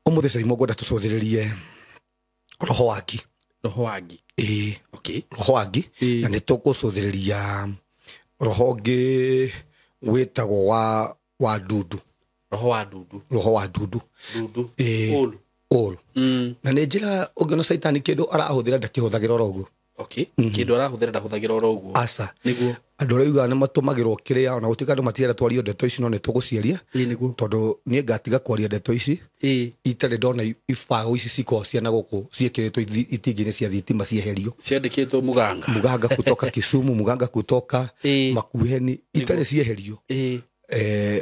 Ũmũthĩ Caimo ngwenda tũcũthĩrĩrie roho wa ngi. Roho wa ngi. Ĩĩ. Okay. Roho wa ngi. Ĩĩ. Na nĩ tũkũcũthĩrĩria roho ũngĩ wĩtagwo wa ndundu. Roho wa ndundu. Roho wa ndundu. Ndundu. Ĩĩ. Ũru. Ũru. Na nĩ njĩra ũngĩona caitani kĩndũ arahũthĩra ndakĩhũthagĩra oro ũguo. Okay. Kĩndũ arahũthĩra ndahũthagĩra oro ũguo. Aca. Nĩguo. Andũ arĩa ugaga nĩ matũmagĩrwo kĩrĩa, ona gũtuĩka andũ matirenda twario ndeto ici no nĩ tũgũciaria. Ĩĩ nĩguo. Tondũ niĩ ngatiga kwaria ndeto ici. Ĩĩ. Itarĩ ndona ibaũ ici cikoragwo cia na gũkũ ciĩkĩrĩtwo itingĩ-inĩ cia thitima cieherio. Ciandĩkĩtwo Muganga. Muganga kutoka Kisumu, Muganga kutoka Ĩĩ. Makuheni, itarĩ cieherio. Ĩĩ.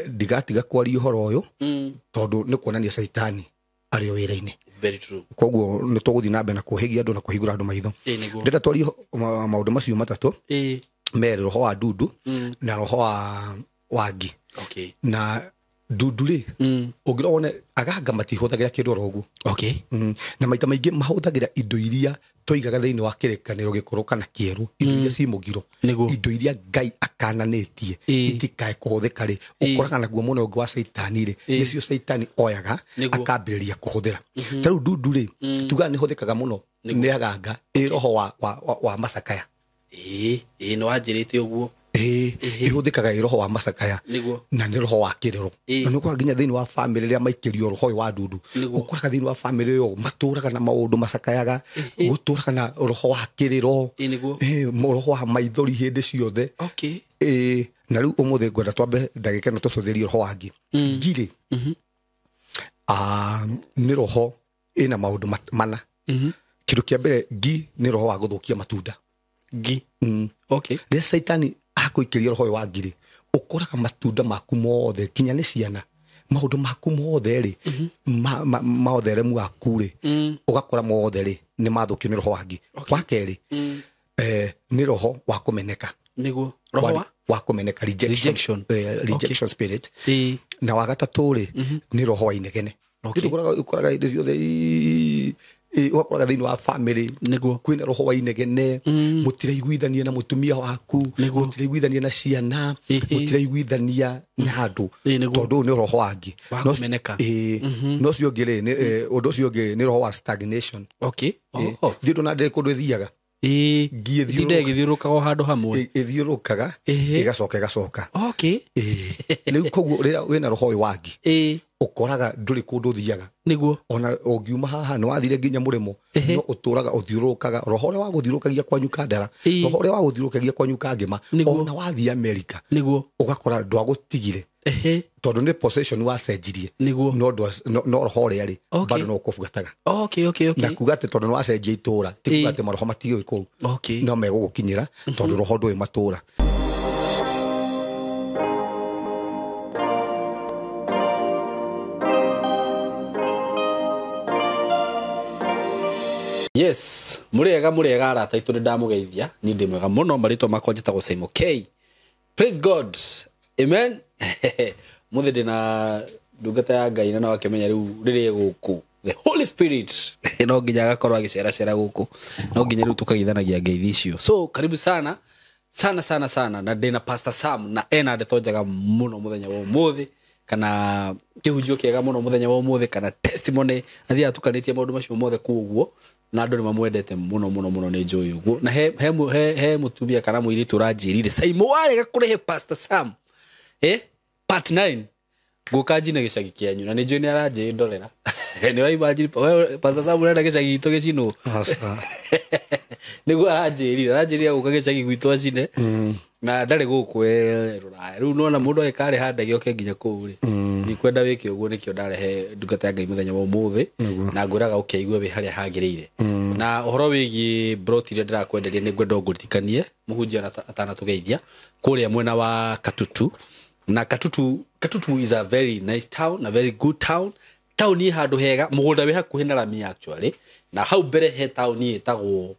Ndigatiga kwaria ũhoro ũyũ tondũ nĩ kuonania caitani arĩ o wĩra-inĩ. Very true. Koguo nĩ tũgũthiĩ na mbere na kũhĩgia andũ na kũhingũra andũ maitho. Ĩĩ nĩguo. Ndĩrenda twarie maũndũ macio matatũ. Ĩĩ. Merĩ, roho wa ndundu na roho wa ngi. Okay. Na ndundu rĩ, ũngĩrora wone aganga matihũthagĩra kĩndũ oro ũguo. Okay. Na maita maingĩ mahũthagĩra indo iria tũigaga thĩinĩ wa kĩrĩkanĩro gĩkũrũ kana kĩerũ, indo iria ci mũgiro, Nĩguo. indo iria Ngai akananĩtie Ĩĩ. itikae kũhũthĩka rĩ, Ĩĩ. ũkoraga naguo mũno ũngĩ wa caitani rĩ, Ĩĩ. nĩcio caitani oyaga Nĩguo. akambĩrĩria kũhũthĩra. Ta rĩu ndundu rĩ, tugaga nĩ hũthĩkaga mũno nĩ aganga, ĩ roho wa macakaya. Ĩĩ, ĩĩ, nĩ wanjĩrĩte ũguo. Ĩĩ, ĩhũthĩkaga ĩ roho wa macakaya. Nĩguo. Na nĩ roho wa kĩrĩro. Ĩĩ. Na nĩ ũkoraga nginya thĩinĩ wa famĩlĩ rĩrĩa maikĩrio roho ũyũ wa ndundu, Nĩguo. ũkoraga thĩinĩ wa famĩlĩ ĩyo matũraga na maũndũ macakayaga, gũtũraga na roho wa kĩrĩro. Ĩĩ nĩguo. Ĩĩ, roho wa maithori hĩndĩ ciothe. Okay. Ĩĩ, na rĩu ũmũthĩ ngwenda twambe ndagĩka ĩno tũcũthĩrie roho wa ngi. Ngi rĩ, nĩ roho ĩna maũndũ mana. Kĩndũ kĩa mbere, ngi nĩ roho wa gũthũkia matunda. Ngi. Okay. Rĩrĩa caitani akũikĩria roho ũyũ wa ngi rĩ, ũkoraga matunda maku mothe, kinya nĩ ciana, maũndũ maku mothe rĩ, maotheremu waku rĩ, ũgakora mothe rĩ, nĩ mathũkio nĩ roho wa ngi. Okay. Wa kerĩ, nĩ roho wa kũmeneka. Nĩguo. Roho wa? Wa kũmeneka, rejection. Rejection. Rejection spirit. Ĩĩ. Na wa gatatũ rĩ, nĩ roho wa inegene. Okay. Ũkoraga hĩndĩ ciothe, ũgakoraga thĩinĩ wa family Nĩguo. kwĩna roho wa inegene, mũtiraiguithania na mũtumia waku, Nĩguo. mũtiraiguithania na ciana, Ĩhĩ. mũtiraiguithania na andũ. Ĩĩ, nĩguo. Tondũ ũyũ nĩ roho wa ngi. Wa kũmeneka. Ĩĩ. No ũcio ũngĩ rĩ, ũndũ ũcio ũngĩ nĩ roho wa stagnation. Okay. Ĩĩ. Oh. Thiĩ ndũna ndĩrĩ kũndũ ĩthiaga. Ĩĩ. Ngi ĩthiũrũrũka. Ĩtinda ĩgĩthiũrũrũkaga o handũ hamwe. Ĩthiũrũrũkaga, Ĩhĩ. ĩgacoka ĩgacoka. Okay. Ĩĩ. Rĩu koguo rĩrĩa wĩna roho ũyũ wa ngi, Ĩĩ. ũkoraga ndũrĩ kũndũ ũthiaga. Nĩguo. Ona ũngiuma haha nĩ wathire nginya mũrĩmo, Ehe. no ũtũraga ũthiũrũrũkaga. Roho ũrĩa wagũthiũrũrũkagia kwanyu Kandara, Ĩĩ. roho ũrĩa wagũthiũrũrũkagia kwanyu Kangĩma, Nĩguo. ona wathiĩ Amerika, Nĩguo. ũgakora ndwagũtigire. Ehe. Tondũ nĩ possession wacenjirie. Nĩguo. No no roho ũrĩa rĩ, Okay. bado no ũkũbuataga. Okay, okay, okay. Na kuga atĩ tondũ nĩ wacenjia itũra, ti kuga Ĩĩ. atĩ maroho matigĩ kũu. Okay. No megũgũkinyĩra, tondũ roho ndũĩ matũra. Yes, mũrĩega mũrĩega arata aitũ nĩ ndamũgeithia, niĩ ndĩ mwega mũno, marĩtwa makwa njĩtagwo Saimo K. Praise God. Amen. Mũthĩ ndĩna ndungata ya Ngai na no akĩmenya rĩu rĩrĩa gũkũ the Holy Spirit no nginya agakorwo agĩceracera gũkũ, no nginya rĩu tũkageithanagia ngeithi icio. So karibu sana sana sana sana, na ndĩna Pastor Sam na ena ndeto njega mũno mũthenya wa ũmũthĩ, kana kĩhunjio kĩega mũno mũthenya wa ũmũthĩ, kana testimony. Athiaga atukanĩtie maũndũ macio mothe kũu ũguo, na andũ nĩ mamwendete mũno mũno mũno, nĩ njũĩ ũguo. Na he mũtumia kana mũirĩtu ũranjĩrire, Saimo warega kũrehe Pastor Sam, part 9 ngũka njine gĩcagi kĩanyu, na nĩ njũĩ nĩ aranjĩĩ ndorera. Nĩ ũraimagine, we, Pastor Sam ũrenda gĩcagi gitũ gĩcinwo? Aca. Nĩguo aranjĩrire gũka gĩcagi gwitũ acine. Na ndarĩ gũkũ Rũraya. Rĩu nĩwona mũndũ agĩkarĩha ndege oke nginya kũu rĩ. Ndikwenda wĩke ũguo, nĩkĩo ndarehe ndungata ya Ngai mũthenya wa ũmũthĩ. Na ngwĩraga ũkĩigue wĩ harĩa hagĩrĩire. Na ũhoro wĩgiĩ broti iria ndĩrakwenderia nĩ ngwenda ũngũririkanie, mũhunjia atanatũgeithia, kũrĩa mwena wa Katutu. Na Katutu is a very nice town, a very good town. Town ĩ handũ hega, mũgũnda wĩ hakuhĩ na rami actually. Na hau mbere he town ĩtagwo,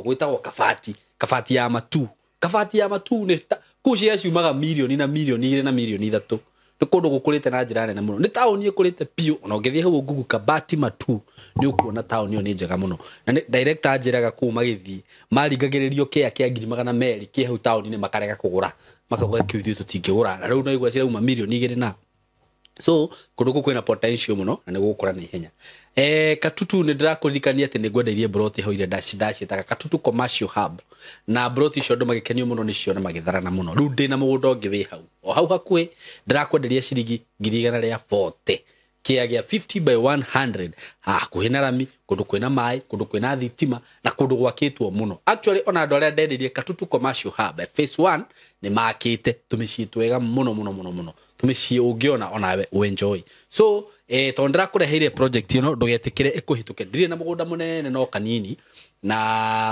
gwĩtagwo Kabati, Kabati ya Matu. Kabati ya Matu nĩ kũu cia ciumaga mirioni na mirioni igĩrĩ na mirioni ithatũ. Nĩ kũndũ gũkũrĩte na njĩra nene mũno. Nĩ taũni ĩkũrĩte biũ. Ona ũngĩthiĩ hau Google Kabati Matu, nĩ ũkuona taũni ĩyo nĩ njega mũno. Na nĩ director anjĩraga kũu magĩthiĩ, maringagĩrĩrio kĩa kĩa ngiri magana merĩ kĩ hau taũni-inĩ makarega kũgũra. Makauga kĩu ithuĩ tũtingĩgũra. Na rĩu no igua cirauma mirioni igĩrĩ na So kũndũ kũu kwĩna potential mũno na nĩ gũgũkũra na ihenya. Katutu nĩ ndĩrakũririkania atĩ nĩ ngwendeirie broti hau iria ndaciĩtaga Katutu Commercial Hub, na broti icio andũ magĩkenio mũno nĩcio na magĩtharana mũno. Rĩu ndĩna mũgũnda ũngĩ wĩ hau o hau hakuhĩ, ndĩrakwenderia ciringi 140,000 kĩa gĩa 50 by 100, hakuhĩ na rami, kũndũ kwĩna maĩ, kũndũ kwĩna thitima na kũndũ gwakĩtwo mũno. Actually ona andũ arĩa ndendeirie Katutu Commercial Hub phase 1 nĩ makĩte tũmĩciĩ twega mũno mũno mũno mũno, tũmĩciĩ ũngĩona onawe ũenjoy. So tondũ ndĩrakũreheire project ĩno, ndũgetĩkĩre ĩkũhĩtũke. Ndirĩ na mũgũnda mũnene no kanini, na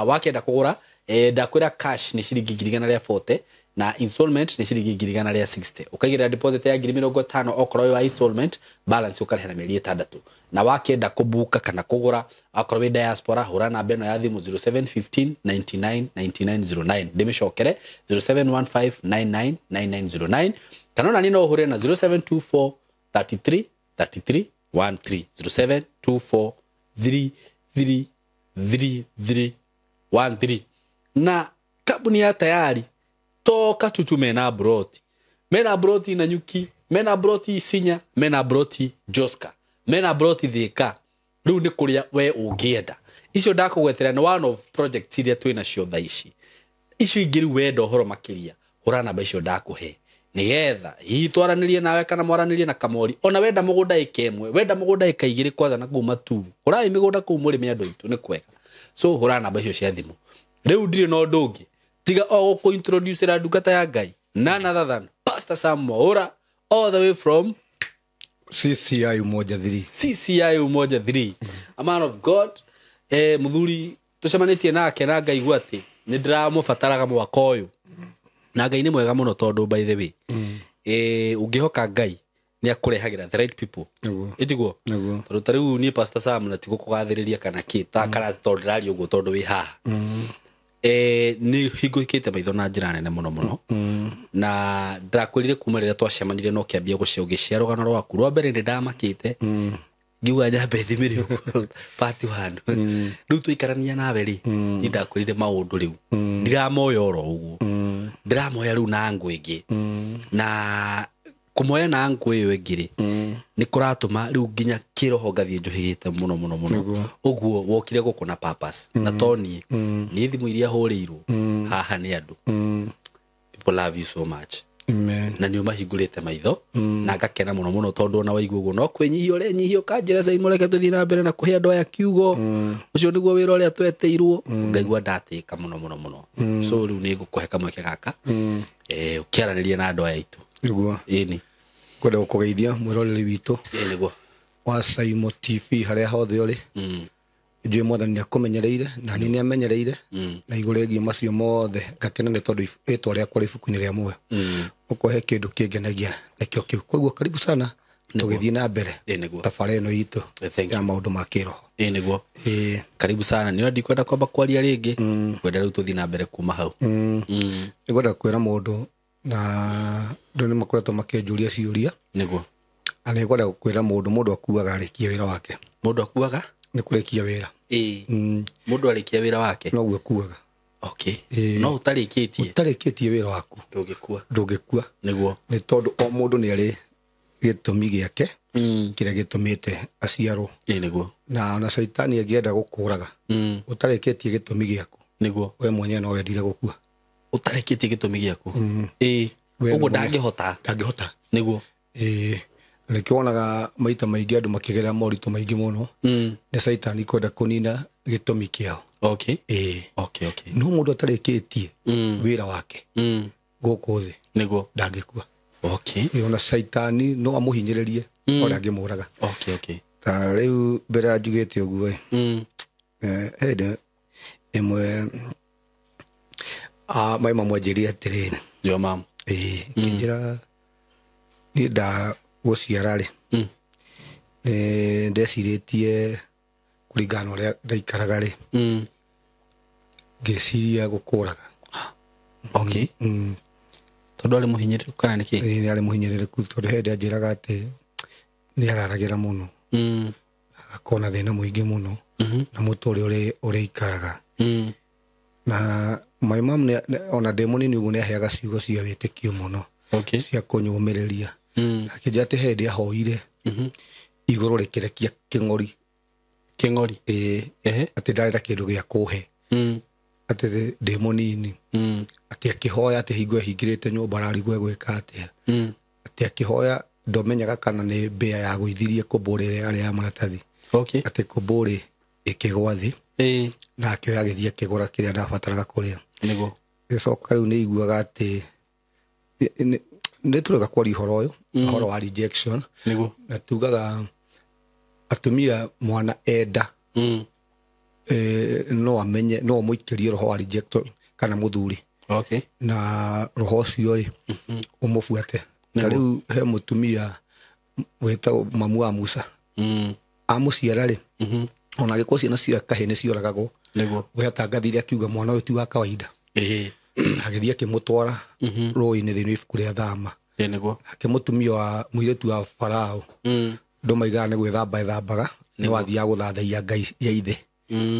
wakĩenda kũgũra ndakwĩra cash nĩ ciringi 140,000 na installment nĩ ciringi 160,000. Ũkaigĩrĩra deposit ya 50,000 okorwo wĩ wa installment, balance ũkarĩha na mĩeri 6. Na wakĩenda kũbuka kana kũgũra akorwo wĩ diaspora, hũra namba ĩno ya thimũ 0715 99 99 09, ndĩmĩcokere 0715 99 99 09, kana ona niĩ no ũhũre na 0724 33 33 13, 0724 33 33 13. Na kambuni ya Tayari to Katutu mena broti, mena broti Nanyuki, mena broti Isinya, mena broti Joska, mena broti Thika. Rĩu nĩ kũrĩa we ũngĩenda. Icio ndakũgwetera nĩ one of projects iria twĩ nacio thaa ici. Icio ingĩ rĩu wenda ũhoro makĩria, hũra namba icio ndakũhe nĩgetha hihi twaranĩrie nawe kana mwaranĩrie na Kamori. Ona wenda mũgũnda ĩka ĩmwe, wenda mũgũnda ĩka igĩrĩ, kwanza na kũu Matuu, hũrai mĩgũnda kũu mũrĩme andũ aitũ, nĩ kwega. So hũra namba icio cia thimũ. Rĩu ndirĩ na ũndũ ũngĩ tiga o gũkũ-introducera ndungata ya Ngai, none other than Pastor Sam Mwaura, all the way from CCI Umoja 3. CCI Umoja 3, a man of God. Muthuri tucemanĩtie nake na ngaigua atĩ nĩ ndĩramũbataraga mwaka ũyũ, na Ngai nĩ mwega mũno tondũ by the way ũngĩhoka Ngai nĩ akũrehagĩra the right people. Ĩtiguo? Nĩguo. Tondũ ta rĩu niĩ Pastor Sam na tigũkũgathĩrĩria kana kĩ ta kana tondũ ndĩraria ũguo tondũ wĩ haha, nĩ hingũkĩte maitho na njĩra nene mũno mũno, na ndakwĩrire kuma rĩrĩa twacemanirie no kĩambia ũgĩcia rũgano rwaku rwa mbere, nĩ ndamakĩte ngiuga nyambe thimĩre ũguo part one. Rĩu tũikarania nawe rĩ, niĩ ndakwĩrire maũndũ rĩu ndiramoya oro ũguo, ndĩramoya rĩu na ngũ ĩngĩ, na kũmoya na ngũ ĩyo ĩngĩ rĩ, nĩ kũratũma rĩu nginya kĩroho ngathiĩ njũhĩgĩte mũno mũno mũno. Ũguo wokire gũkũ na purpose, na to niĩ, niĩ thimũ iria hũrĩirwo haha nĩ andũ, people love you so much. Amen. Na nĩ ũmahingũrĩte maitho na ngakena mũno mũno tondũ ona waigua ũguo no kwĩnyihia ũrenyihia ũkanjĩra Simon, reke tũthiĩ na mbere na kũhe andũ aya kiugo, ũcio nĩguo wĩra ũrĩa twetĩirwo. Ngaigua ndatĩka mũno mũno mũno. So rĩu nĩ ngũkũhe kamweke gaka ũkĩaranĩria na andũ aya aitũ. Nĩguo. Ĩni. Ngwenda gũkũgeithia mwĩroreri witũ Ĩĩ nĩguo. wa Saimo TV harĩa hothe ũrĩ. Njũĩ Mwathani nĩ akũmenyereire na niĩ nĩ amenyereire, na igũrũ rĩgiĩ macio mothe ngakena nĩ tondũ rĩtwa rĩakwa rĩ ibuku-inĩ rĩa muoyo. Ũkũhe kĩndũ kĩngenagia nĩkĩo kĩu. Koguo karibu sana, tũgĩthiĩ na mbere Ĩĩ nĩguo. thabarĩ ĩno itũ Thank ya you. maũndũ ma kĩroho. Ĩĩ nĩguo. Ĩĩ. Karibu sana, nĩ ndikwenda kwamba kwaria rĩngĩ, ngwenda rĩu tũthiĩ na mbere kuma hau. Nĩngwenda kwĩra mũndũ, na andũ nĩ makoretwo makĩnjũria ciũria, Nĩguo. na nĩngwenda kwĩra mũndũ, mũndũ akuaga arĩkia wĩra wake. Mũndũ akuaga Nĩ kũrĩkia wĩra. Ĩĩ, mũndũ arĩkia wĩra wake. Noguo akuaga. Okay. Ĩĩ. No ũtarĩkĩtie Ũtarĩkĩtie wĩra waku ndũngĩkua. Ndũngĩkua. Nĩguo. Nĩ tondũ o mũndũ nĩ arĩ gĩtũmi gĩake kĩrĩa gĩtũmĩte aciarwo. Ĩĩ nĩguo. Na ona caitani angĩenda gũkũraga ũtarĩkĩtie gĩtũmi gĩaku, Nĩguo. we mwenyewe no wendire gũkua. Ũtarĩkĩtie gĩtũmi gĩaku. Ĩĩ. We Ũguo mwenyewe. ndangĩhota. Ndangĩhota. Nĩguo. Ĩĩ, nĩkĩo wonaga maita maingĩ andũ makĩgerera moritũ maingĩ mũno, nĩ caitani kwenda kũnina gĩtũmi kĩao. Okay. Ĩĩ. Okay. No mũndũ atarĩkĩtie wĩra wake gũkũ thĩ, Nĩguo. ndangĩkua. Okay. Ĩĩ, ona caitani no amũhinyĩrĩrie no ndangĩmũraga. Okay. Ta rĩu mbere ya njugĩte ũguo ĩ, hĩndĩ ĩmwe mai mamwanjĩrire atĩrĩrĩ, Your mom. ĩĩ, kĩnjĩra niĩ ndagũciara rĩ, nĩ ndecirĩtie kũringana na ũrĩa ndaikaraga rĩ, ngĩciria gũkũraga. Okay. Tondũ arĩ mũhinyĩrĩrĩku kana nĩkĩ? Ĩĩ, nĩ arĩ mũhinyĩrĩrĩku tondũ hĩndĩ anjĩraga atĩ nĩ araragĩra mũno, agakorwo na thĩna mũingĩ mũno na mũtũrĩre ũrĩa aikaraga. Na my mom ona ndĩ mũnini ũguo nĩ aheaga ciugo cia wĩtĩkio mũno, Okay. cia kũnyũmĩrĩria. Akĩnjĩra atĩ he hĩndĩ ahoire igũrũ rĩkĩrekia kĩng'ori. Kĩng'ori. Ĩĩ. Ehe. Atĩ ndarĩ na kĩndũ gĩa kũhe. Atĩ ndĩ mũnini. Atĩ akĩhoya atĩ hingo ĩhingĩrĩte nyũmba ararigwo egwĩka atĩa. Atĩ akĩhoya ndomenyaga kana nĩ mbĩa yagũithirie kũmbũrĩ ĩrĩa yarĩ ya maratathi. Okay. Atĩ kũmbũrĩ ĩkĩgwa thĩ. Ĩĩ. Na akĩoya agĩthiĩ akĩgũra kĩrĩa ndabataraga kũrĩa. Nĩguo. Gĩcoka rĩu nĩ iguaga atĩ nĩ tũrega kwaria ũhoro ũyũ, ũhoro wa rejection. Nĩguo. Na tugaga atumia mwana enda no amenye no mũikĩrie roho wa rejection kana mũthuri. Okay. Na roho ũcio rĩ ũmũbuate. Ta rĩu he mũtumia wĩtagwo mamu wa Musa. Amũciara rĩ, ona angĩkorwo ciana cia kahĩĩ nĩ cioragagwo. Nĩguo. We atangathire akiuga mwana ũyũ ti wa kawaida. Ĩĩ. Na agĩthiĩ akĩmũtwara rũĩ-inĩ thĩinĩ wa ibuku rĩa Thama. Ĩĩ nĩguo. Nake mũtumia wa mũirĩtu wa Farao andũ maigaga nĩ gwĩthamba ethambaga, nĩ wathiaga gũthathaiya ngai ya ithe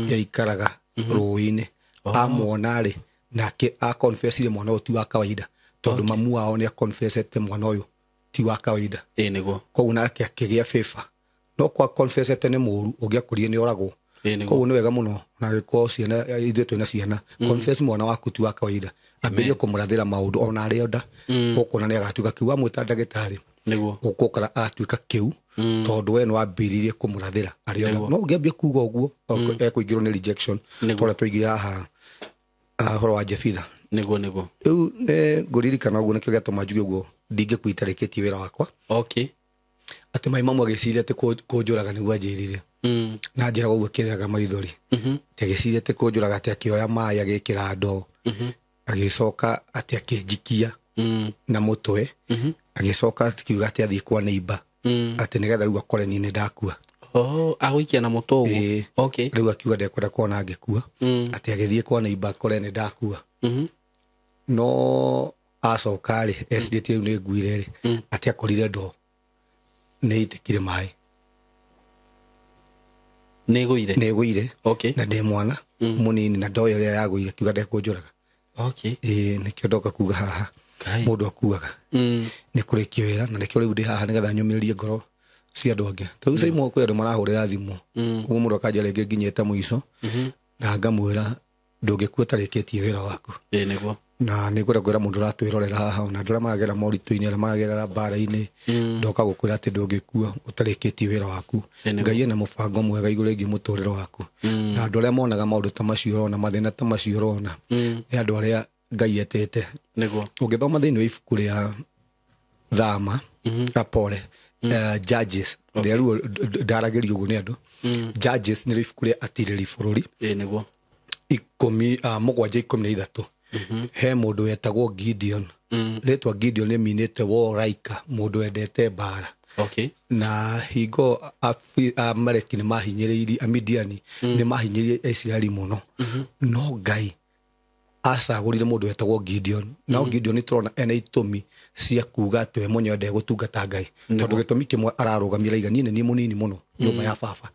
yaikaraga rũĩ-inĩ. Amuona rĩ, nake akonfessire mwana ũyũ ti wa kawaida, tondũ mamu wao nĩ akonfessete mwana ũyũ ti wa kawaida. Ĩĩ nĩguo. Koguo nake akĩgĩa favor. No kwa confessete nĩ mũru, ũngĩakũrire nĩ oragwo. Ĩĩ nĩguo. Koguo nĩ wega mũno ona angĩkorwo ciana ithuĩ twĩna ciana, confess mwana waku ti wa kawaida, ambĩrĩrie kũmũrathĩra maũndũ ona arĩ o nda, ũkuona nĩ agatuĩka kĩu. Wamwĩta ndagĩtarĩ, Nĩguo. ũgũkora atuĩka kĩu, tondũ we nĩ wambĩrĩirie kũmũrathĩra arĩ o nda. Nĩguo. No ũngĩambia kuga ũguo, ekũingĩrwo nĩ rejection, Nĩguo. tondũ twaigire haha ũhoro wa Jefitha. Nĩguo nĩguo. Rĩu nĩ ngũririkana ũguo, nĩkĩo gĩatũma njuge ũguo ndingĩkua itarĩkĩtie wĩra wakwa. Okay. Atĩ mai mamwe agĩciria atĩ kũnjũraga nĩguo anjĩrire. Na njĩraga ũguo akĩrĩraga maithori. Atĩ agĩciria atĩ kũnjũraga, atĩ akĩoya maĩ agĩkĩra ndoo. Agĩcoka atĩ akĩnjikia na mũtwe. Agĩcoka akiuga atĩ athiĩ kwa neighbor. Atĩ nĩgetha rĩu akore niĩ nĩ ndakua. Oh, agũikia na mũtwe ũguo. Ĩĩ. Okay. Rĩu akiuga ndekwenda kuona ngĩkua. Atĩ agĩthiĩ kwa neighbor akore nĩ ndakua. No acoka rĩ, ecirĩtie rĩu nĩ nguire rĩ, atĩ akorire ndoo nĩ ĩitĩkire maĩ. Nĩ ĩgũire. Nĩ ĩgũire. Okay. Na ndĩ mwana mũnini na ndoo ĩrĩa yagũire kiuga ndekũnjũraga. Okay. Ĩĩ, nĩkĩo ndoka kuga haha. Kai. Mũndũ akuaga. Nĩ kũrĩkia wĩra, na nĩkĩo rĩu ndĩ haha nĩgetha nyũmĩrĩrie ngoro cia andũ angĩ. Ta rĩu Saimo kwĩ andũ marahũrĩra thimũ. Ũguo mũndũ akanjĩra rĩngĩ nginyĩte mũico, na ngamwĩra ndũngĩkua ũtarĩkĩtie wĩra waku. Ĩĩ nĩguo. Na nĩ ngwenda kwĩra mũndũ ũratwĩrorera haha, ona andũ arĩa maragera moritũ-inĩ, arĩa maragerera mbara-inĩ, ndoka gũkwĩra atĩ ndũngĩkua ũtarĩkĩtie wĩra waku. Ĩĩ nĩguo. Ngai ena mũbango mwega igũrũ rĩgiĩ mũtũrĩre waku. Na andũ arĩa monaga maũndũ ta macio ũrona, mathĩna ta macio ũrona, nĩ andũ arĩa Ngai etĩte. Nĩguo. Ũngĩthoma thĩinĩ wa ibuku rĩa Thama, Apole, Judges, rĩaruo ndaragĩrio ũguo nĩ andũ. Judges nĩ ibuku rĩa atirĩri bũrũri. Ĩĩ nĩguo. 7:13. He mũndũ wetagwo Gideon. Rĩtwa Gideon rĩminĩte Woraika, mũndũ wendete mbara. Okay. Na hingo Amaleki nĩ mahinyĩrĩirie, Amidiani nĩ mahinyĩrĩirie Isiraeli mũno. No Ngai acagũrire mũndũ wetagwo Gideon. No Gideon nĩ tũrona ena itũmi cia kuga atĩ we mwenyewe ndegũtungata Ngai. Tondũ gĩtũmi kĩmwe ararũgamia araiga niĩ nĩ niĩ mũnini mũno nyũmba ya baba.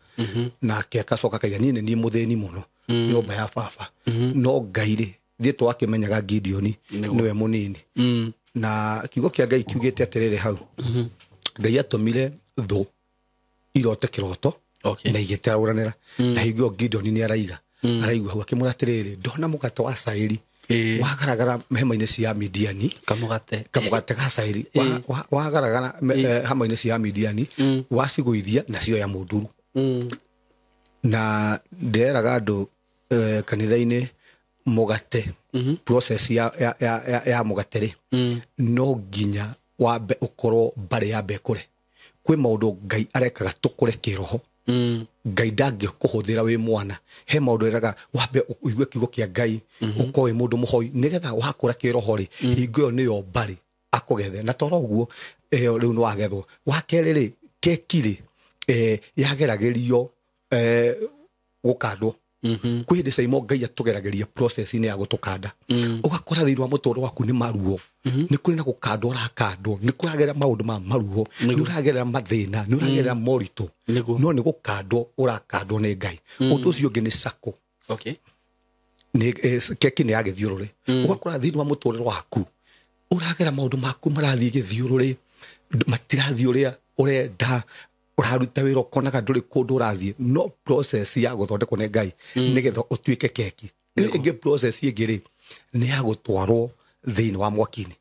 Nake akacoka akaiga niĩ nĩ niĩ mũthĩni mũno nyũmba ya baba. No Ngai rĩ, ithuĩ twakĩmenyaga Gideon nĩwe mũnini. Na kiugo kĩa Ngai kiugĩte atĩrĩrĩ hau. Ngai atũmire thũ irote kĩroto Okay. na igĩteũranĩra. Na hingo ĩyo Gideon nĩ araiga. Araigua hau akĩmwĩra atĩrĩrĩ, ndona mũgate wa cairi wagaragara hema-inĩ cia Midiani. Kamũgate. Kamũgate ga cairi wagaragara hema-inĩ cia Midiani, wacigũithia na cioya mũnduru. Na ndĩreraga andũ kanitha-inĩ mũgate, process ya mũgate rĩ, no nginya wambe ũkorwo mbarĩ yambe ĩkũre. Kwĩ maũndũ Ngai arekaga tũkũre kĩroho. Ngai ndangĩkũhũthĩra wĩ mwana. He maũndũ eraga wambe ũigue kiugo kĩa Ngai, ũkorwo wĩ mũndũ mũhoi, nĩgetha wakũra kĩroho rĩ, hingo ĩyo nĩyo mbarĩ akũgethe. Na toro ũguo, ĩyo rĩu nĩ wagethwo. Wa kerĩ rĩ, keki rĩ, yageragĩrio gũkandwo. Kwĩ hĩndĩ Saimo Ngai atũgeragĩria process-inĩ ya gũtũkanda. Ũgakora thĩinĩ wa mũtũrĩre waku nĩ maruo. Nĩ kũrĩ na gũkandwo ũrakandwo, nĩ kũragerera maũndũ ma maruo, nĩ ũragerera mathĩna, nĩ ũragerera moritũ. No nĩ gũkandwo ũrakandwo nĩ Ngai. Ũndũ ũcio ũngĩ nĩ sako. Okay. Nĩ keki nĩ ya gĩthiũrũrĩ. Ũgakora thĩinĩ wa mũtũrĩre waku ũragera maũndũ maku marathiĩ gĩthiũrũrĩ, Matirathiĩ ũrĩa ũrenda, ũraruta wĩra ũkonaga ndũrĩ kũndũ ũrathiĩ, no process ya gũthondekwo nĩ Ngai nĩgetha ũtuĩke keki. Ĩyo ĩngĩ process ĩngĩ rĩ, nĩ ya gũtwarwo thĩinĩ wa mwaki-inĩ.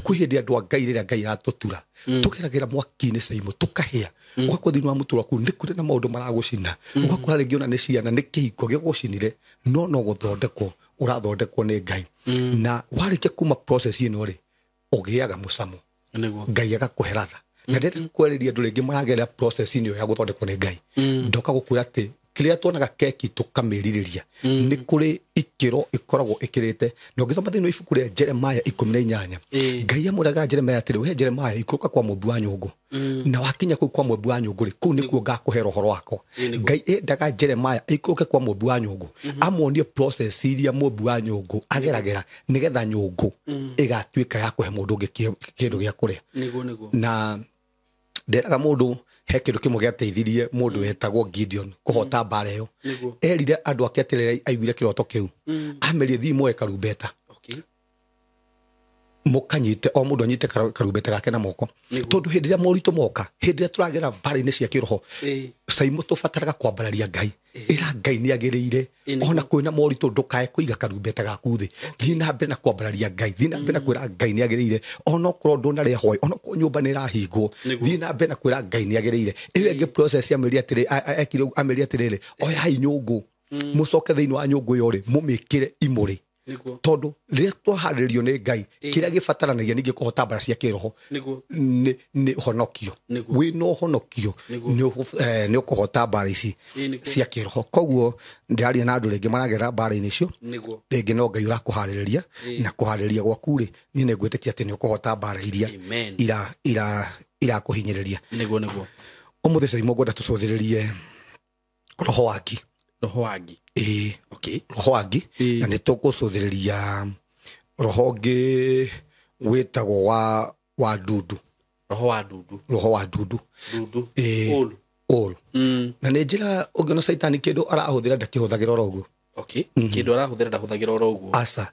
Kwĩ hĩndĩ andũ a Ngai rĩrĩa Ngai aratũtura, tũgeragĩra mwaki-inĩ caimo tũkahĩa. Ũgakora thĩinĩ wa mũtũrĩre waku nĩ kũrĩ na maũndũ maragũcina, ũgakora rĩngĩ ona nĩ ciana, nĩ kĩhiko gĩgũcinire, no no gũthondekwo ũrathondekwo nĩ Ngai. Na warĩkia kuma process ĩno rĩ, ũgĩaga mũcamo, Ngai agakũhe ratha. Na ndĩrenda kwarĩria andũ rĩngĩ maragerera process ĩno ya gũthondekwo nĩ Ngai, ndoka gũkwĩra atĩ kĩrĩa tuonaga keki tũkamĩrirĩria, nĩ kũrĩ ikĩro ĩkoragwo ĩkĩrĩte. Na ũngĩthoma thĩinĩ wa ibuku rĩa Jeremiah 18, Ngai amwĩraga Jeremiah atĩrĩ, we Jeremiah, ikũrũka kwa mũmbi wa nyũngũ, na wakinya kũu kwa mũmbi wa nyũngũ rĩ, kũu nĩkuo ngakũhe roho wakwa. Ngai endaga Jeremiah aikũrũke kwa mũmbi wa nyũngũ, amuonie process iria mũmbi wa nyũngũ ageragĩra nĩgetha nyũngũ ĩgatuĩka ya kũhe mũndũ ũngĩ kĩndũ gĩa kũrĩa. Na nderaga mũndũ he kĩndũ kĩmwe gĩateithirie mũndũ wetagwo Gideon kũhota mbara ĩyo. Erire andũ ake atĩrĩrĩ, aiguire kĩroto kĩu, amerie thiĩ muoe karumbeta, mũkanyite, o mũndũ anyite karumbeta gake na moko, tondũ hĩndĩ ĩrĩa moritũ moka, hĩndĩ ĩrĩa tũragera mbara-inĩ cia kĩroho, caimo tũbataraga kwambararia Ngai. Ĩra Ngai nĩ agĩrĩire, ona kwĩna moritũ ndũkae kũiga karumbeta gaku thĩ, thiĩ na mbere na kwambararia Ngai, thiĩ na mbere na kwĩra Ngai nĩ agĩrĩire, onokorwo ndũnarĩa hwaĩ, onokorwo nyũmba nĩ ĩrahingwo, thiĩ na mbere na kwĩra Ngai nĩ agĩrĩire. Ĩyo ĩngĩ process amerie atĩrĩ, ekire ũguo, amerie atĩrĩrĩ, oyai nyũngũ, mũcoke thĩinĩ wa nyũngũ ĩyo rĩ, mũmĩkĩre imũrĩ. Tondũ rĩrĩa twaharĩrĩrio nĩ Ngai, kĩrĩa gĩbataranagia ningĩ kũhota mbara cia kĩroho nĩ ũhonokio. Wĩna ũhonokio nĩ ũkũhota mbara ici cia kĩroho. Koguo ndĩraria na andũ rĩngĩ maragera mbara-inĩ icio, rĩngĩ no Ngai ũrakũharĩrĩria, na kũharĩrĩria gwaku rĩ, niĩ nĩ ngwĩtĩkia atĩ nĩ ũkũhota mbara iria irakũhinyĩrĩria. Ũmũthĩ Caimo ngwenda tũcũthĩrĩrie roho wa ngi. Roho wa ngi. Roho wa ngi. Na nĩ tũkũcũthĩrĩria roho ũngĩ wĩtagwo wa ndundu. Roho wa ndundu. Roho wa ndundu. Ndundu. Ũũru. Na nĩ njĩra ũngĩona Caitani kĩndũ arahũthĩra ndakĩhũthagĩra oro ũguo. Kĩndũ arahũthĩra ndahũthagĩra oro ũguo. Aca.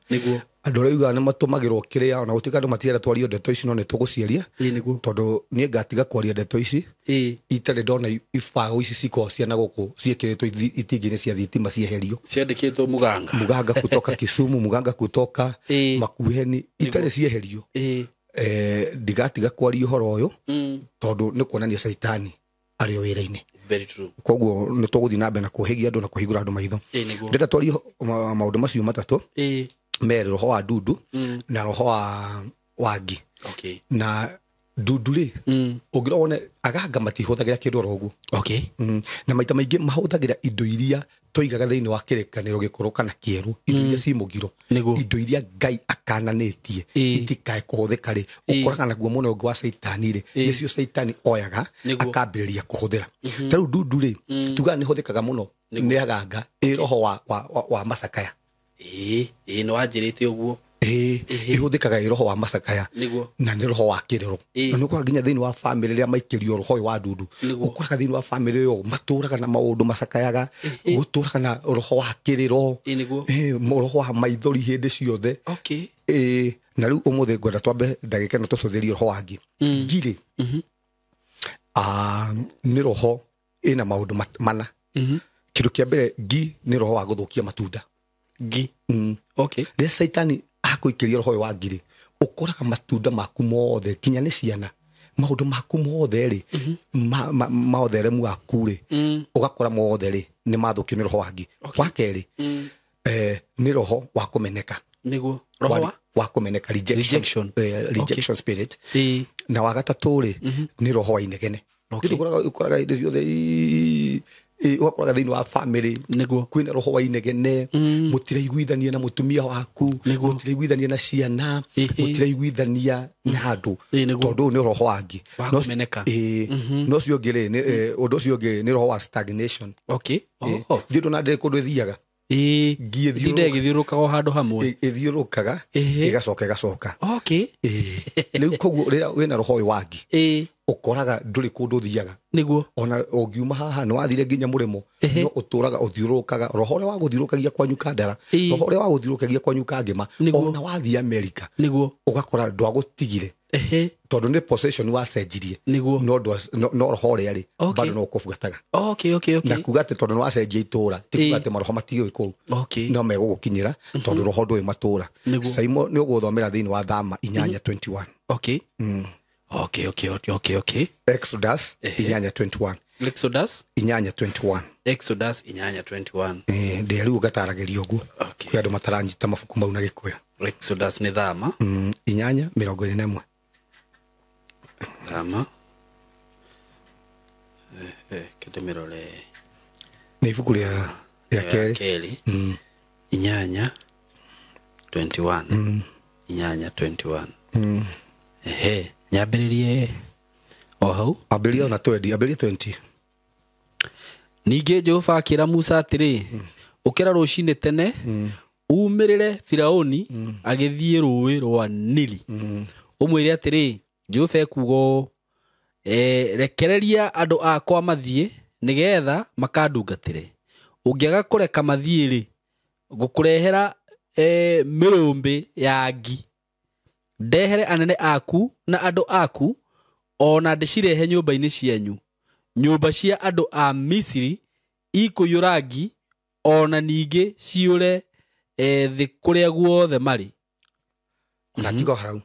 Andũ arĩa ugaga nĩ matũmagĩrwo kĩrĩa, ona gũtuĩka andũ matirenda twarie ndeto ici, no nĩ tũgũciaria. Tondũ niĩ ngatiga kwaria ndeto ici, itarĩ ndona ibaũ ici cikoragwo cia na gũkũ ciĩkĩrĩtwo itingĩ-inĩ cia thitima cieherio. Ciandĩkĩtwo Muganga. Muganga kutoka Kisumu, Muganga kutoka Makueni, itarĩ cieherio. Ndigatiga kwaria ũhoro ũyũ, tondũ nĩ kuonania Caitani arĩ o wĩra-inĩ. Very true. Koguo nĩ tũgũthiĩ na mbere na kũhĩgia andũ na kũhingũra andũ maitho. Ndĩrenda twarie maũndũ macio matatũ. Merĩ, roho wa ndundu na roho wa ngi. Na ndundu rĩ, ũngĩrora wone aganga matihũthagĩra kĩndũ oro ũguo. Na maita maingĩ mahũthagĩra indo iria tũigaga thĩinĩ wa kĩrĩkanĩro gĩkũrũ kana kĩerũ, indo iria ci mũgiro, indo iria Ngai akananĩtie itikae kũhũthĩka rĩ, ũkoraga naguo mũno ũngĩ wa Caitani rĩ, nĩcio Caitani oyaga akambĩrĩria kũhũthĩra. Ta rĩu ndundu rĩ, tugaga nĩ ĩhũthĩkaga mũno nĩ aganga, ĩ roho wa macakaya. Nĩ wanjĩrĩte ũguo. Ĩhũthĩkaga ĩ roho wa macakaya. Na nĩ roho wa kĩrĩro. Na nĩ ũkoraga nginya thĩinĩ wa famĩlĩ rĩrĩa maikĩrio roho ũyũ wa ndundu, ũkoraga thĩinĩ wa famĩlĩ ĩyo matũraga na maũndũ macakayaga, gũtũraga na roho wa kĩrĩro, roho wa maithori hĩndĩ ciothe. Na rĩu ũmũthĩ ngwenda twambe ndagĩka ĩno tũcũthĩrie roho wa ngi. Ngi rĩ, nĩ roho ĩna maũndũ mana. Kĩndũ kĩa mbere, ngi nĩ roho wa gũthũkia matunda. Ngi. Rĩrĩa Caitani akũikĩria roho ũyũ wa ngi rĩ, ũkoraga matunda maku mothe, nginya nĩ ciana, maũndũ maku mothe rĩ, ma ũtheremu waku rĩ, ũgakora mothe rĩ, nĩ mathũkio nĩ roho wa ngi. Wa kerĩ, nĩ roho wa kũmeneka. Roho wa? Wa kũmeneka, Rejection. Rejection spirit. Na wa gatatũ rĩ, nĩ roho wa inegene. Ũkoraga hĩndĩ ciothe, ũgakoraga thĩinĩ wa famĩlĩ, kwĩna roho wa inegene, mũtiraiguithania na mũtumia waku, mũtiraiguithania na ciana, mũtiraiguithania na andũ, tondũ ũyũ nĩ roho wa ngi. Wa kũmeneka. No ũcio ũngĩ rĩ, ũndũ ũcio ũngĩ nĩ roho wa stagnation. Thiĩ ndũna ndĩrĩ kũndũ ĩthiaga. Ngi ĩthiũrũrũka. Ndĩndĩ ĩgĩthiũrũrũkaga o handũ hamwe. Ĩthiũrũrũkaga, ĩgacoka, ĩgacoka. Rĩu koguo rĩrĩa wĩna roho ũyũ wa ngi, Ũkoraga ndũrĩ kũndũ ũthiaga. Nĩguo. Ona ũngiuma haha nĩ wathire nginya mũrĩmo, no ũtũraga ũthiũrũrũkaga roho ũrĩa wagũthiũrũrũkagia kwanyu Kandara, roho ũrĩa wagũthiũrũrũkagia kwanyu Kangema, ona wathiĩ Amerika. Nĩguo. Ũgakora ndwagũtigire. Tondũ nĩ possession wacenjirie. Nĩguo. No roho ũrĩa rĩ, bado no ũkũbuataga. Okay. Na kuga atĩ tondũ nĩ wacenjia itũra, ti kuga atĩ maroho matigĩ kũu. No megũgũkinyĩra tondũ roho ndũĩ matũra. Saimo nĩ ũgũthomera thĩinĩ wa Thama 8:21. Okay. Okay. Exodus 8:21. Exodus 8:21. Exodus 8:21. Ndĩ rĩu ngataragĩria ũguo. Kwĩ andũ mataranyita mabuku mau na Gĩkũyũ. Exodus nĩ Thama. 8:21. Thama. Kĩndĩmĩrore. Nĩ ibuku rĩa kerĩ. 8:21. 8:21. Nyambĩrĩrie o hau. Ambĩrĩria ona 20, ambĩrĩria 20. Ningĩ Jehova akĩra Musa atĩrĩ, ũkĩra rũcinĩ tene, umĩrĩre Firaũni agĩthiĩ rũũĩ rwa Nili. Ũmwĩre atĩrĩ, Jehova ekuuga ũũ, rekereria andũ akwa mathiĩ nĩgeetha makandungatĩre. Ũngĩaga kũreka mathiĩ-rĩ, ngũkũrehera mĩrũmbĩ ya ngi. Ndehere anene aku na andũ aku, ona ndĩcirehe nyũmba-inĩ cianyu. Nyũmba cia andũ a Misiri ikũiyũra ngi, ona ningĩ ciyũre thĩ kũrĩa guothe marĩ. Ona tiga hau.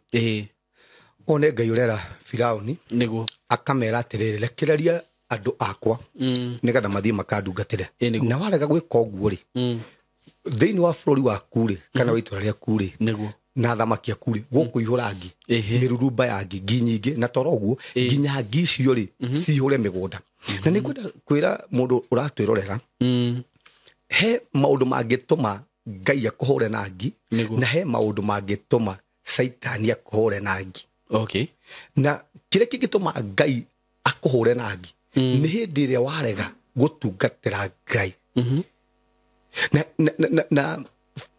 One Ngai ũrera Firaũni. Nĩguo. Akamera atĩrĩrĩ, rekereria andũ akwa nĩgetha mathiĩ makandungatĩre. Na warega gwĩka ũguo rĩ, thĩinĩ wa bũrũri waku rĩ, kana wa itũũra rĩaku rĩ, nĩguo, na thamaki aku rĩ, gũkũihũra ngi, mĩrurumba ya ngi, ngi nyingĩ, na toro ũguo nginya ngi icio rĩ cihũre mĩgũnda. Na nĩ ngwenda kwĩra mũndũ ũratwĩrorera, he maũndũ mangĩtũma Ngai akũhũre na ngi, na he maũndũ mangĩtũma Caitani akũhũre na ngi. Okay. Na kĩrĩa kĩngĩtũma Ngai akũhũre na ngi nĩ hĩndĩ ĩrĩa warega gũtungatĩra Ngai. Na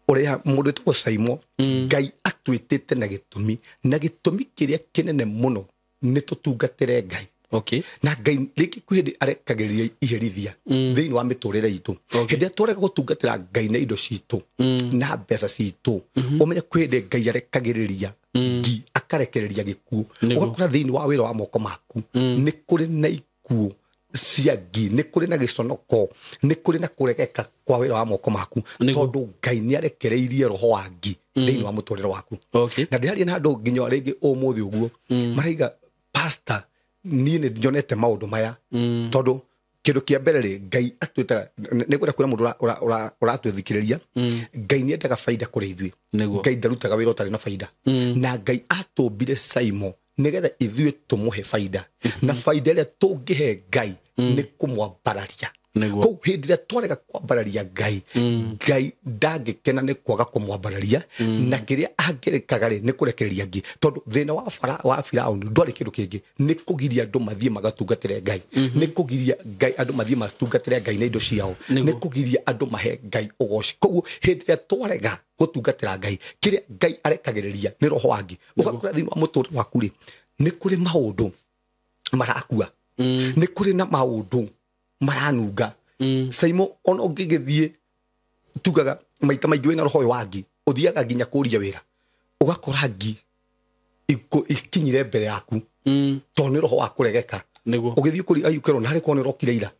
ũrĩa mũndũ wĩtagwo Saimo, Ngai atwĩtĩte na gĩtũmi, na gĩtũmi kĩrĩa kĩnene mũno nĩ tũtungatĩre Ngai. Okay. Na Ngai rĩngĩ kwĩ hĩndĩ arekagĩrĩria iherithia thĩinĩ wa mĩtũrĩre itũ. Hĩndĩ ĩrĩa twarega gũtungatĩra Ngai na indo citũ na mbeca citũ, ũmenye kwĩ hĩndĩ Ngai arekagĩrĩria ngi, akarekereria gĩkuũ. Ũgakora thĩinĩ wa wĩra wa moko maku nĩ kũrĩ na ikuũ cia ngi, nĩ kũrĩ na gĩconoko, nĩ kũrĩ na kũregeka kwa wĩra wa moko maku, tondũ Ngai nĩ arekereirie roho wa ngi thĩinĩ wa mũtũrĩre waku. Na ndĩraria na andũ nginya rĩngĩ ũmũthĩ ũguo maraiga, pastor, niĩ nĩ nyonete maũndũ maya. Tondũ kĩndũ kĩa mbere rĩ, Ngai atwĩtaga, nĩ ngwenda kwĩra mũndũ ũratwĩthikĩrĩria, Ngai nĩ endaga baida kũrĩ ithuĩ. Ngai ndarutaga wĩra ũtarĩ na baida. Na Ngai atũmbire Saimo nĩgetha ithuĩ tũmũhe baida. Na baida ĩrĩa tũngĩhe Ngai nĩ kũmwambararia. Kũu hĩndĩ ĩrĩa twarega kwambararia Ngai, Ngai ndangĩkena nĩ kwaga kũmwambararia, na kĩrĩa angĩrĩkaga rĩ nĩ kũrekereria ngi. Tondũ thĩna wa Firaũni ndwarĩ kĩndũ kĩngĩ, nĩ kũgiria andũ mathiĩ magatungatĩre Ngai, nĩ kũgiria Ngai andũ mathiĩ matungatĩre Ngai na indo ciao, nĩ kũgiria andũ mahe Ngai ũgoci. Koguo hĩndĩ ĩrĩa twarega gũtungatĩra Ngai, kĩrĩa Ngai arekagĩrĩria nĩ roho wa ngi. Ũgakora thĩinĩ wa mũtũrĩre waku rĩ, nĩ kũrĩ maũndũ marakua, nĩ kũrĩ na maũndũ maranunga. Saimo, ona ũngĩgĩthiĩ tugaga maita maingĩ wĩna roho ũyũ wa ngi, ũthiaga nginya kũria wĩra, ũgakora ngi ikinyire mbere yaku, tondũ nĩ roho wa kũregeka. Ũgĩthiĩ kũria ayukerwo, narĩ korwo nĩ ũrokire ira,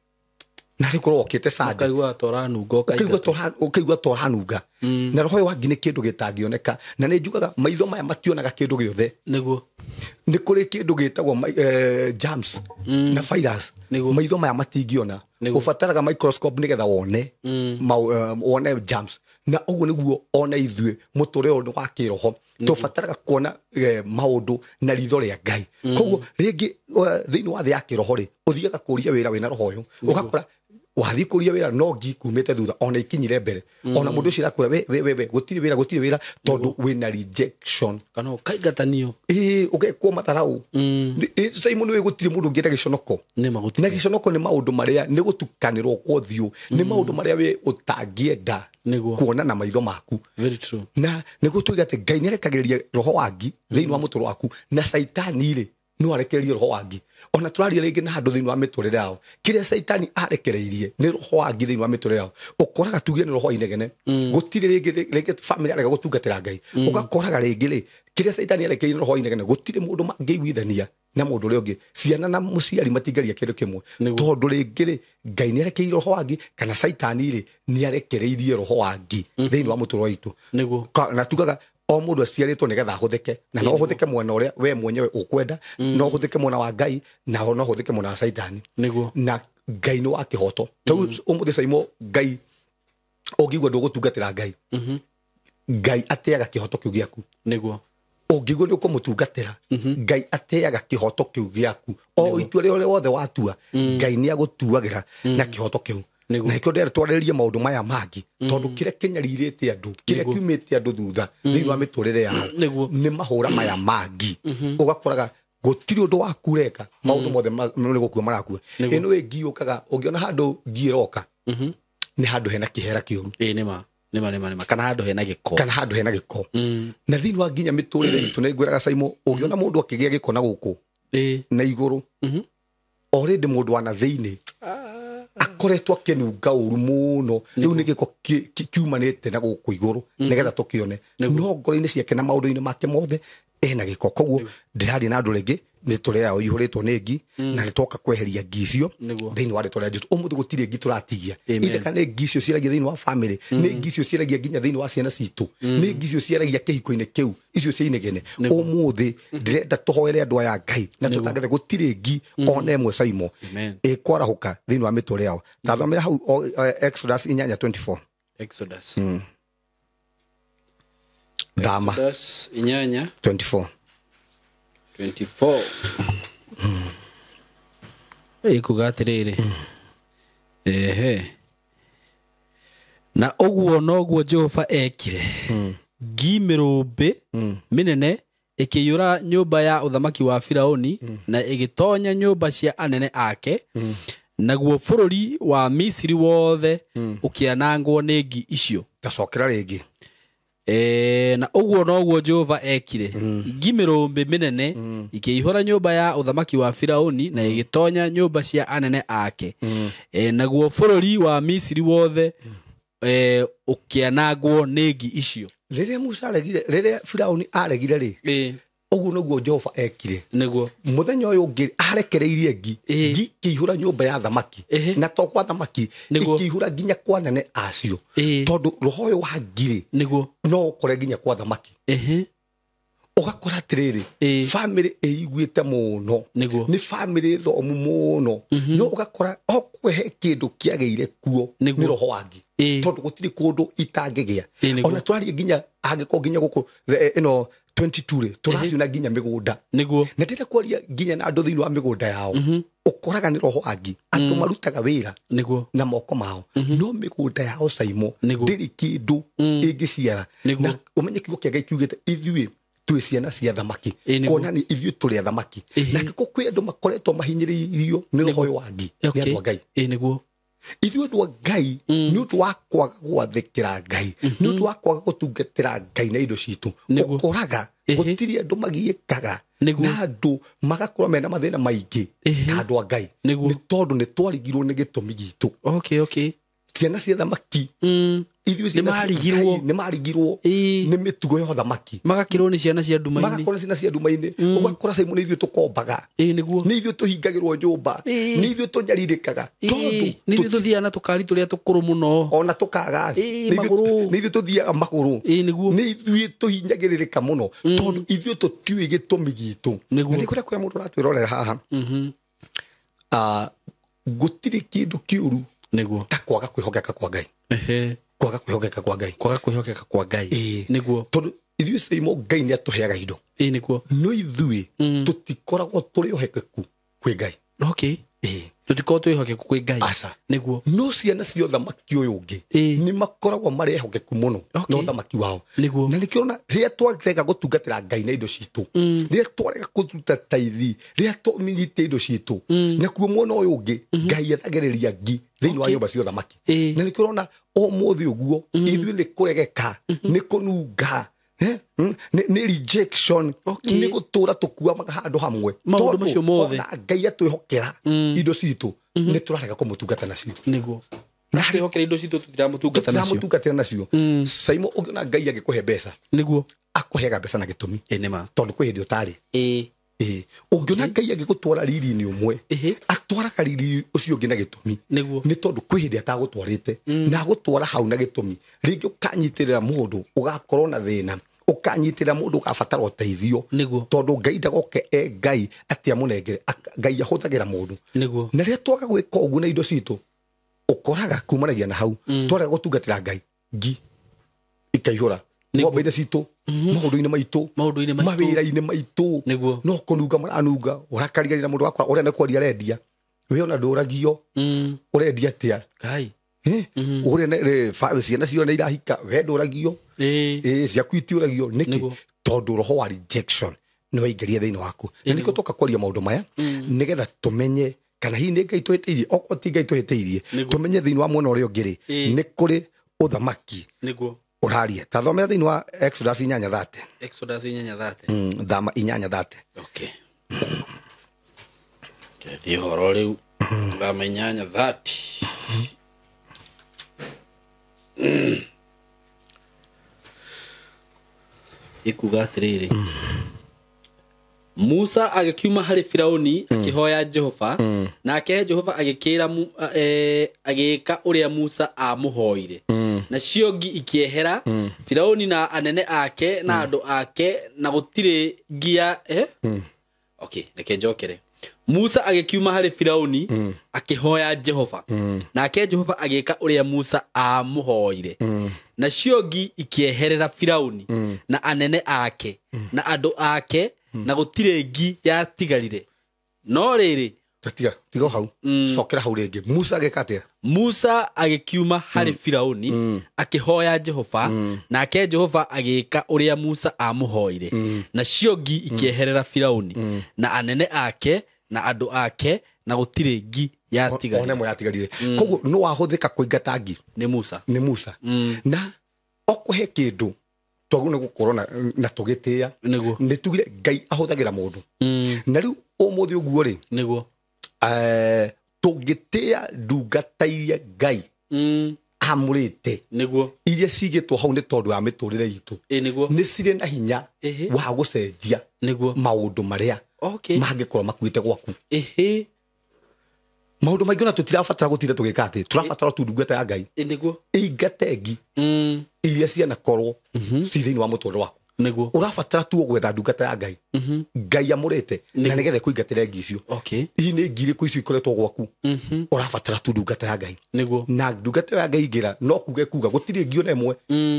narĩ korwo wokĩte Sunday, ũkaigua ta ũranunga. Na roho ũyũ wa ngi nĩ kĩndũ gĩtangĩoneka. Na nĩ njugaga maitho maya mationaga kĩndũ gĩothe. Nĩguo. Nĩ kũrĩ kĩndũ gĩtagwo germs na virus. Maitho maya matingĩona. Ũbataraga microscope nĩgetha wone wone germs. Na ũguo nĩguo ona ithuĩ mũtũrĩre ũyũ wa kĩroho tũbataraga kuona maũndũ na ritho rĩa Ngai. Koguo rĩngĩ thĩinĩ wa thĩ ya kĩroho rĩ, ũthiaga kũria wĩra wĩna roho ũyũ, ũgakora wathiĩ kũria wĩra no ngi kumĩte thutha, ona ikinyire mbere. Ona mũndũ ũcio arakũra, we gũtirĩ wĩra, gũtirĩ wĩra, tondũ wĩna rejection kana ũkaingatanio, ũgekwo matharaũ. Simon, wĩ gũtirĩ mũndũ ũngĩenda gĩconoko. Na gĩconoko nĩ maũndũ marĩa nĩ gũtukanĩrwo kwa ũthiũ, nĩ maũndũ marĩa we ũtangĩenda kuona na maitho maku. Very true. Na nĩguo tuiga atĩ Ngai nĩ arekagĩrĩria roho wa ngi thĩinĩ wa mũtũrĩre waku, na Caitani rĩ No arekererie roho wa ngi. Ona tũraria rĩngĩ na handũ thĩinĩ wa mĩtũrĩre yao, kĩrĩa caitani arekereirie nĩ roho wa ngi thĩinĩ wa mĩtũrĩre yao. Ũkoraga tuge nĩ roho wa inegene, gũtirĩ rĩngĩ family arega gũtungatĩra Ngai. Ũgakoraga rĩngĩ rĩ kĩrĩa caitani arekereirie nĩ roho wa inegene, gũtirĩ mũndũ mangĩiguithania na mũndũ ũrĩa ũngĩ, ciana na mũciari matingaria kĩndũ kĩmwe, tondũ rĩngĩ rĩ Ngai nĩ arekereirie roho wa ngi, kana caitani rĩ nĩ arekereirie roho wa ngi thĩinĩ wa mũtũrĩre witũ. Na tugaga o mũndũ aciarĩtwo nĩgetha ahũthĩke, na no ũhũthĩke mwena ũrĩa we mwenyewe ũkwenda, no ũhũthĩke mwena wa Ngai, na no ũhũthĩke mwena wa caitani. Na Ngai nĩ wa kĩhoto. Tarĩu ũmũthĩ Saimo, Ngai ũngĩigua ndũgũtungatĩra Ngai, Ngai ateaga kĩhoto kĩu gĩaku. Ũngĩigua nĩ ũkũmũtungatĩra, Ngai ateaga kĩhoto kĩu gĩaku. O itua rĩrĩa wothe watua, Ngai nĩ agũtuagĩra na kĩhoto kĩu. Na nĩkĩo ndĩrenda twarĩrĩrie maũndũ maya mangĩ, tondũ kĩrĩa kĩnyarirĩte andũ, kĩrĩa kiumĩte andũ thutha thĩinĩ wa mĩtũrĩre yao nĩ mahũra maya mangĩ. Ũgakoraga gũtirĩ ũndũ waku ũreka, maũndũ mothe nĩ gũkua marakua. Ĩno ĩ ngi yũkaga, ũngĩona handũ ngi ĩroka nĩ handũ hena kĩhera kĩũru. Nĩ ma. Kana handũ hena gĩko. Kana handũ hena gĩko. Na thĩinĩ wa nginya mĩtũrĩre itũ, nĩ ngwĩraga Saimo, ũngĩona mũndũ akĩgĩa gĩko na gũkũ na igũrũ, already mũndũ wa na thĩinĩ akoretwo akĩnunga ũru mũno. Rĩu nĩ gĩko kiumanĩte na gũkũ igũrũ nĩgetha tũkĩone, no ngoro-inĩ ciake na maũndũ-inĩ make mothe ena gĩko. Koguo ndĩraria na andũ rĩngĩ, mĩtũrĩre yao ĩihũrĩtwo nĩ ngi, na nĩ twoka kweheria ngi icio thĩinĩ wa rĩtwa rĩa Jesũ. Ũmũthĩ gũtirĩ ngi tũratigia. Either kana nĩ ngi icio ciaragia thĩinĩ wa family, nĩ ngi icio ciaragia nginya thĩinĩ wa ciana citũ, nĩ ngi icio ciaragia kĩhiko-inĩ kĩu, icio cia inegene. Ũmũthĩ ndĩrenda tũhoere andũ aya Ngai na tũtangathe gũtirĩ ngi ona ĩmwe Saimo ĩkwarahũka thĩinĩ wa mĩtũrĩre yao. Tathomera hau Exodus 8:24. Exodus. Thama. Exodus 8 24. 24. Ikuga atĩrĩrĩ, ehe, na ũguo noguo Jehova ekire, ngi mĩrũmbĩ mĩnene ĩkĩiyũra nyũmba ya ũthamaki wa Firaũni, na ĩgĩtonya nyũmba cia anene ake, naguo bũrũri wa Misiri wothe ũkĩanangwo nĩ ngi icio. Tacokera rĩngĩ. Na ũguo noguo Jehova ekire, ngi mĩrũmbĩ mĩnene ikĩihũra nyũmba ya ũthamaki wa Firaũni, na ĩgĩtonya nyũmba cia anene ake, naguo bũrũri wa Misiri wothe ũkĩanangwo nĩ ngi icio. Rĩrĩa Musa aregire, rĩrĩa Firaũni aregire rĩ, ũguo noguo Jehova ekire. Mũthenya ũyũ ũngĩ arekereirie ngi, ngi ikĩihũra nyũmba ya thamaki, na to kwa thamaki, ikĩihũra nginya kwa nene acio, tondũ roho ũyũ wa ngi rĩ, no ũkore nginya kwa thamaki. Ũgakora atĩrĩrĩ, family ĩiguĩte mũno, nĩ family thomu mũno, no ũgakora o kwehe kĩndũ kĩagĩire kuo nĩ roho wa ngi, tondũ gũtirĩ kũndũ itangĩgĩa. Ona tũraria nginya angĩkorwo nginya gũkũ ĩno 22 rĩ, tũraciona nginya mĩgũnda. Na ndĩrenda kwaria nginya na andũ thĩinĩ wa mĩgũnda yao, ũkoraga nĩ roho wa ngi. Andũ marutaga wĩra na moko mao, no mĩgũnda yao Saimo ndĩrĩ kĩndũ ĩngĩciara. Na ũmenye kiugo kĩa Ngai kiugĩte ithuĩ twĩ ciana cia thamaki, kuonania ithuĩ tũrĩ athamaki. Na angĩkorwo kwĩ andũ makoretwo mahinyĩrĩirio nĩ roho ũyũ wa ngi, nĩ andũ a Ngai. Ithuĩ andũ a Ngai, nĩ ũndũ wa kwaga gwathĩkĩra Ngai, nĩ ũndũ wa kwaga gũtungatĩra Ngai na indo citũ, ũkoraga gũtirĩ andũ magiĩkaga na andũ magakorwo mena mathĩna maingĩ ta andũ a Ngai, nĩ tondũ nĩ twarigirwo nĩ gĩtũmi gitũ. Ciana cia thamaki, ithuĩ ciana cia Ngai nĩ marigirwo nĩ mĩtugo ya ũthamaki, magakĩrwo nĩ ciana cia nduma-inĩ, magakorwo nĩ ciana cia nduma-inĩ. Ũgakora Saimo nĩ ithuĩ tũkombaga, nĩ ithuĩ tũhingagĩrwo nyũmba, nĩ ithuĩ tũnyarirĩkaga, tondũ nĩ ithuĩ tũthiaga na tũkari tũrĩa tũkũrũ mũno, ona tũkaga, nĩ ithuĩ tũthiaga magũrũ, nĩ ithuĩ tũhinyagĩrĩrĩka mũno, tondũ ithuĩ tũtiũĩ gĩtũmi gitũ. Na nĩ kũrĩa kwĩ mũndũ ũratwĩrorera haha, gũtirĩ kĩndũ kĩũru ta kwaga kwĩhokeka kwa Ngai. Kwaga kwĩhokeka kwa Ngai. Kwaga kwĩhokeka kwa Ngai. Tondũ ithuĩ Saimo Ngai nĩ atũheaga indo. No ithuĩ tũtikoragwo tũrĩ ohekeku kwĩ Ngai. Tũtikoragwo twĩ ehokeku kwĩ Ngai. Aca. No ciana cia ũthamaki ũyũ ũngĩ nĩ makoragwo marĩ ehokeku mũno na ũthamaki wao. Na nĩkĩo ũrona rĩrĩa twarega gũtungatĩra Ngai na indo citũ, rĩrĩa twarega kũruta taithi, rĩrĩa tũminyite indo citũ, nakuo mwena ũyũ ũngĩ Ngai ethagĩrĩria ngi thĩinĩ wa nyũmba cia ũthamaki. Na nĩkĩo ũrona ũmũthĩ ũguo ithuĩ nĩ kũregeka, nĩ kũnunga, Nĩ rejection. Okay. Nĩ gũtũra tũkuamaga handũ hamwe. Maũndũ Tondũ macio mothe. ona Ngai atwĩhokera indo citũ, nĩ tũrarega kũmũtungata nacio. Nĩguo. Na Twĩhokera indo citũ tũtiramũtungata nacio. tũtiramũtungatĩra nacio. Saimo, ũngĩona Ngai agĩkũhe mbeca, Nĩguo. akũheaga mbeca na gĩtũmi, Ĩ nĩ ma. tondũ kwĩ hĩndĩ ũtarĩ. Ĩ. Ĩĩ. Ũngĩona Ngai agĩgũtwara riri-inĩ ũmwe, Ĩhĩ. atwaraga riri ũcio ũngĩ na gĩtũmi. Nĩguo. Nĩ tondũ kwĩ hĩndĩ atagũtwarĩte na agũtwara hau na gĩtũmi. Rĩngĩ ũkanyitĩrĩra mũndũ ũgakorwo na thĩna, ũkanyitĩrĩra mũndũ ũgabatara ũteithio. Nĩguo. Tondũ Ngai ndagoke e Ngai atĩ amũnengere. Ngai ahũthagĩra mũndũ. Nĩguo. Na rĩrĩa twaga gwĩka ũguo na indo citũ, ũkoraga kumanagia na hau twarega gũtungatĩra Ngai, ngi ikaihũra ng'ombe-inĩ citũ, maũndũ-inĩ maitũ, Maũndũ-inĩ maitũ. mawĩra-inĩ maitũ. Nĩguo. No kũnunga maranunga, ũrakariganĩra mũndũ wakora ũrĩa nĩ kwaria arendia, we ona ndũragio. Ũrendia atĩa? Ngai. Ũrĩa ciana ciothe nĩ irahika, we ndũragio. Ĩ. Ĩ, ciaku itiũragio nĩkĩ? Nĩguo. Tondũ roho wa rejection nĩ waingĩria thĩinĩ waku. Na nĩkĩo tũka kwaria maũndũ maya, nĩgetha tũmenye kana hihi nĩ Ngai tũhĩtĩirie. Okorwo ti Ngai tũhĩtĩirie, Nĩguo. tũmenye thĩinĩ wa mwena ũrĩa ũngĩ rĩ, Ĩ. nĩ kũrĩ ũthamaki Nĩguo. ũraria. Ta thomera thĩinĩ wa Exodus 8:30. Exodus 8:30. Thama 8:30. Okay. Kethiĩ ũhoro rĩu. Thama 8:30. Ikuga atĩrĩrĩ, Musa agĩkiuma harĩ Firauni akĩhoya Jehova, nake Jehova agĩkĩra agĩĩka ũrĩa Musa aamũhoire. Nacio ngi ikĩehera Firauni na anene ake na andũ ake, na gũtirĩ ngia Okay, reke njokere. Musa agĩkiuma harĩ Firauni akĩhoya Jehova, nake Jehova agĩka ũrĩa Musa aamũhoire. Nacio ngi ikĩeherera Firauni na anene ake na andũ ake, na gũtirĩ ngi yatigarire. No rĩrĩ, Ta tiga tiga hau, cokera hau rĩngĩ. Musa agĩka atĩa? Musa agĩkiuma harĩ Firauni akĩhoya Jehova, nake Jehova agĩka ũrĩa Musa aamũhoire. Nacio ngi ikĩeherera Firauni na anene ake na andũ ake, na gũtirĩ ngi Ona yatigarire. ĩmwe yatigarire. Koguo no wahũthĩka kũingata ngi Nĩ Musa. Nĩ Musa. Na okũhe kĩndũ twagĩrĩirwo nĩ gũkorwo na tũgĩtĩĩa. Nĩguo. Nĩ tugire Ngai ahũthagĩra mũndũ. Na rĩu ũmũthĩ ũguo rĩ, Nĩguo. tũngĩtĩĩa ndungata iria Ngai amũrĩte, Nĩguo. iria cigĩtwo hau nĩ tondũ wa mĩtũrĩre itũ, Ĩ nĩguo. nĩ cirĩ na hinya Ĩhĩ. wa gũcenjia Nĩguo. maũndũ marĩa Okay. mangĩkorwo makuĩte gwaku. Ĩhĩ. Maũndũ maingĩ ona tũtirabatara gũtinda tũgĩka atĩ, tũrabatara tu ndungata ya Ngai Ĩ nĩguo. ĩingate ngi iria cianakorwo ci thĩinĩ wa mũtũrĩre waku. Nĩguo. Ũrabatara tu gwetha ndungata ya Ngai, Ngai amũrĩte, na nĩgetha ĩkũingatĩre ngi icio. Okay. Hihi nĩ ngi irĩkũ icio ikoretwo gwaku? Ũrabatara tu ndungata ya Ngai. Nĩguo. Na ndungata ĩyo ya Ngai ingĩra no kuge kuga gũtirĩ ngi ona ĩmwe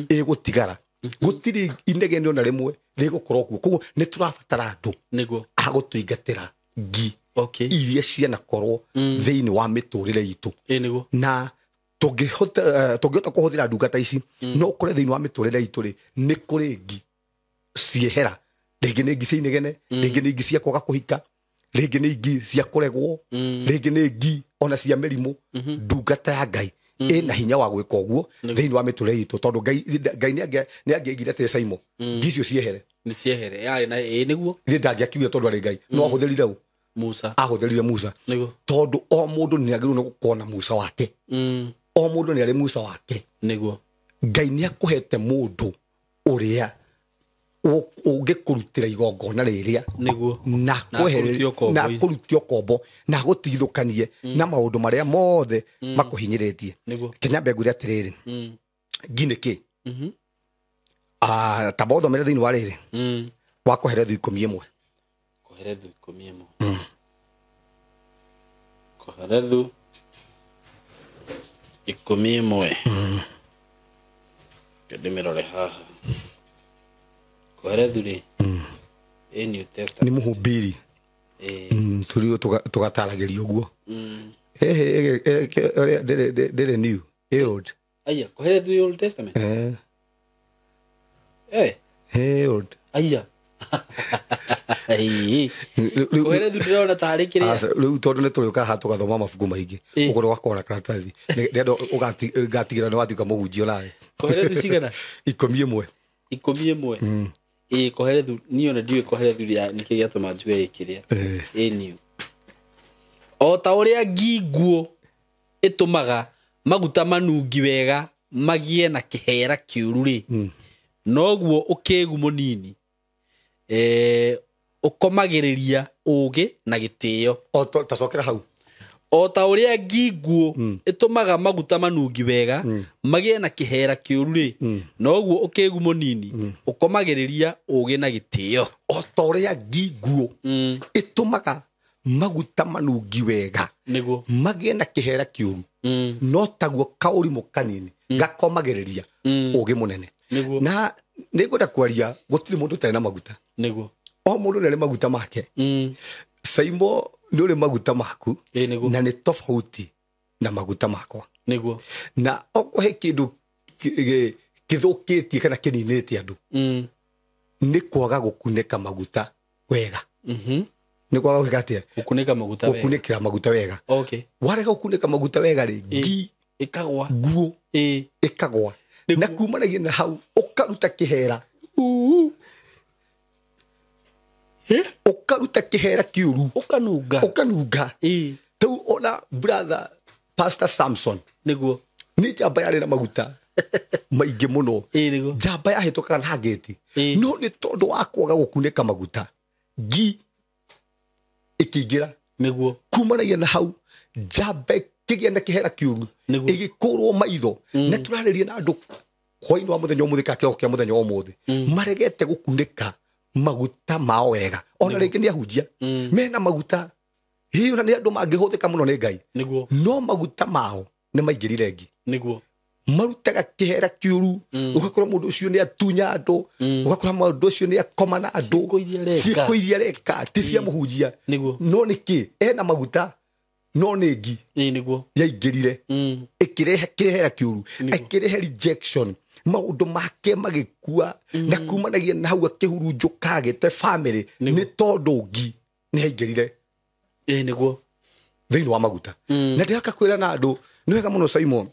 ĩgũtigara, gũtirĩ inegene ona rĩmwe rĩgũkorwo kuo. Koguo nĩ tũrabatara andũ Nĩguo. a gũtũingatĩra ngi Okay. iria cianakorwo thĩinĩ wa mĩtũrĩre itũ. Ĩ nĩguo. Na tũngĩhota kũhũthĩra ndungata ici, no ũkore thĩinĩ wa mĩtũrĩre itũ rĩ, nĩ kũrĩ ngi ciehera. Rĩngĩ nĩ ngi cia inegene, rĩngĩ nĩ ngi cia kwaga kũhika, rĩngĩ nĩ ngi cia kũregwo, rĩngĩ nĩ ngi ona cia mĩrimũ. Ndungata ya Ngai ĩna hinya wa gwĩka ũguo thĩinĩ wa mĩtũrĩre itũ, tondũ Ngai nĩ angĩaigire atĩ Saimo, ngi icio ciehere. Nĩ ciehere. Yarĩ na ĩ nĩguo. Nĩ ndangĩakiugire tondũ arĩ Ngai, no ahũthĩrire ũ? Musa. Ahũthĩrire Musa. Nĩguo. Tondũ o mũndũ nĩ agĩrĩirwo nĩ gũkorwo na Musa wake. O mũndũ nĩ arĩ Musa wake. Nĩguo. Ngai nĩ akũhete mũndũ ũrĩa ũngĩkũrutĩra igongona rĩrĩa Nĩguo. na akũrute ũkombo-inĩ. na akũrute ũkombo na agũtigithũkanie na maũndũ marĩa mothe makũhinyĩrĩtie. Nĩguo. Kenya ngwĩre atĩrĩrĩ, ngi nĩ kĩ? Tamba ũthomere thĩinĩ wa rĩrĩ wa Koherethu 11. Koherethu 11. Koherethu 11. Ndĩmĩrore haha. Koherethu rĩ, ĩ New Testament. Nĩ mũhubiri. Ĩ. Tũrĩ tũgataragĩria ũguo. Ndĩrĩ new, ĩ old. Aya, Koherethu ĩ Old Testament. Eh. Eh. Ĩ old. Aya. Koherethu ndĩrona tarĩ kĩrĩa. Rĩu tondũ nĩ tũrĩũkaga haha tũgathoma mabuku maingĩ, ũguo ũgakorwo na karatathi ndĩrenda ngatigĩra nĩ watuĩka mũhunjia nawe. Koherethu cigana? 11. 11. Ĩ Kohelethu niĩ ona ndiũĩ Kohelethu nĩkĩ gĩatũma njuge ĩkĩrĩa. Ĩ niũ. O ta ũrĩa ngi nguũ ĩtũmaga maguta manungi wega magĩe na kĩhera kĩũru rĩ, noguo ũkĩgu mũnini ũkomagĩrĩria ũũgĩ na gĩtĩo. O tacokera hau. O ta ũrĩa ngi nguũ ĩtũmaga maguta manungi wega magĩe na kĩhera kĩũru rĩ, noguo ũkĩgu mũnini ũkomagĩrĩria ũũgĩ na gĩtĩo. O ta ũrĩa ngi nguũ ĩtũmaga maguta manungi wega nĩguo magĩe na kĩhera kĩũru, no taguo kaũrimũ kanini gakomagĩrĩria ũũgĩ mũnene. Nĩguo. Na nĩngwenda kwaria gũtirĩ mũndũ ũtarĩ na maguta. Nĩguo. O mũndũ nĩ arĩ maguta make. Saimo nĩ ũrĩ maguta maku na nĩ tofauti na maguta makwa. Nĩguo. Na okorwo he kĩndũ kĩthũkĩtie kana kĩninĩte andũ, nĩ kwaga gũkunĩka maguta wega. Nĩ kwaga gwĩka atĩa? Gũkunĩka maguta wega. Gũkunĩkĩra maguta wega. Okay. Warega gũkunĩka maguta wega rĩ, ngi ĩkagwa, nguo ĩkagwa, na kumanagia na hau ũkaruta kĩhera. Ũkaruta kĩhera kĩũru, ũkanunga, ũkanunga. Rĩu ona brother Pastor Samson nĩguo, nĩ njamba yarĩ na maguta maingĩ mũno. Nĩguo. Njamba yahĩtũkaga na ngĩti, no nĩ tondũ wa kwaga gũkunĩka maguta, ngi ĩkĩingĩra. Nĩguo. Kumanagia na hau njamba ĩkĩgĩa na kĩhera kĩũru, ĩgĩkũrwo maitho. Na tũrarĩria na andũ hwaĩ-inĩ wa mũthenya ũmũthĩ kana kĩroko kĩa mũthenya wa ũmũthĩ, maregete gũkunĩka maguta mao wega. Ona rĩngĩ nĩ ahunjia mena maguta, hihi ona nĩ andũ mangĩhũthĩka mũno nĩ Ngai. Nĩguo. No maguta mao nĩ maingĩrire ngi. Nĩguo. Marutaga kĩhera kĩũru, ũgakora mũndũ ũcio nĩ atunya andũ, ũgakora mũndũ ũcio nĩ akoma na andũ, Ciĩko iria areka ti cia mũhunjia. Nĩguo. No nĩkĩ ena maguta no nĩ ngi. Nĩguo. Yaingĩrire ĩkĩrehe kĩhera kĩũru, ĩkĩrehe rejection, maũndũ make magĩkua, na kumanagia na hau akĩhurunjũka agĩte family nĩ tondũ ngi nĩ yaingĩrire. Nĩguo. Thĩinĩ wa maguta. Na ndĩraka kwĩra na andũ nĩ wega mũno Simon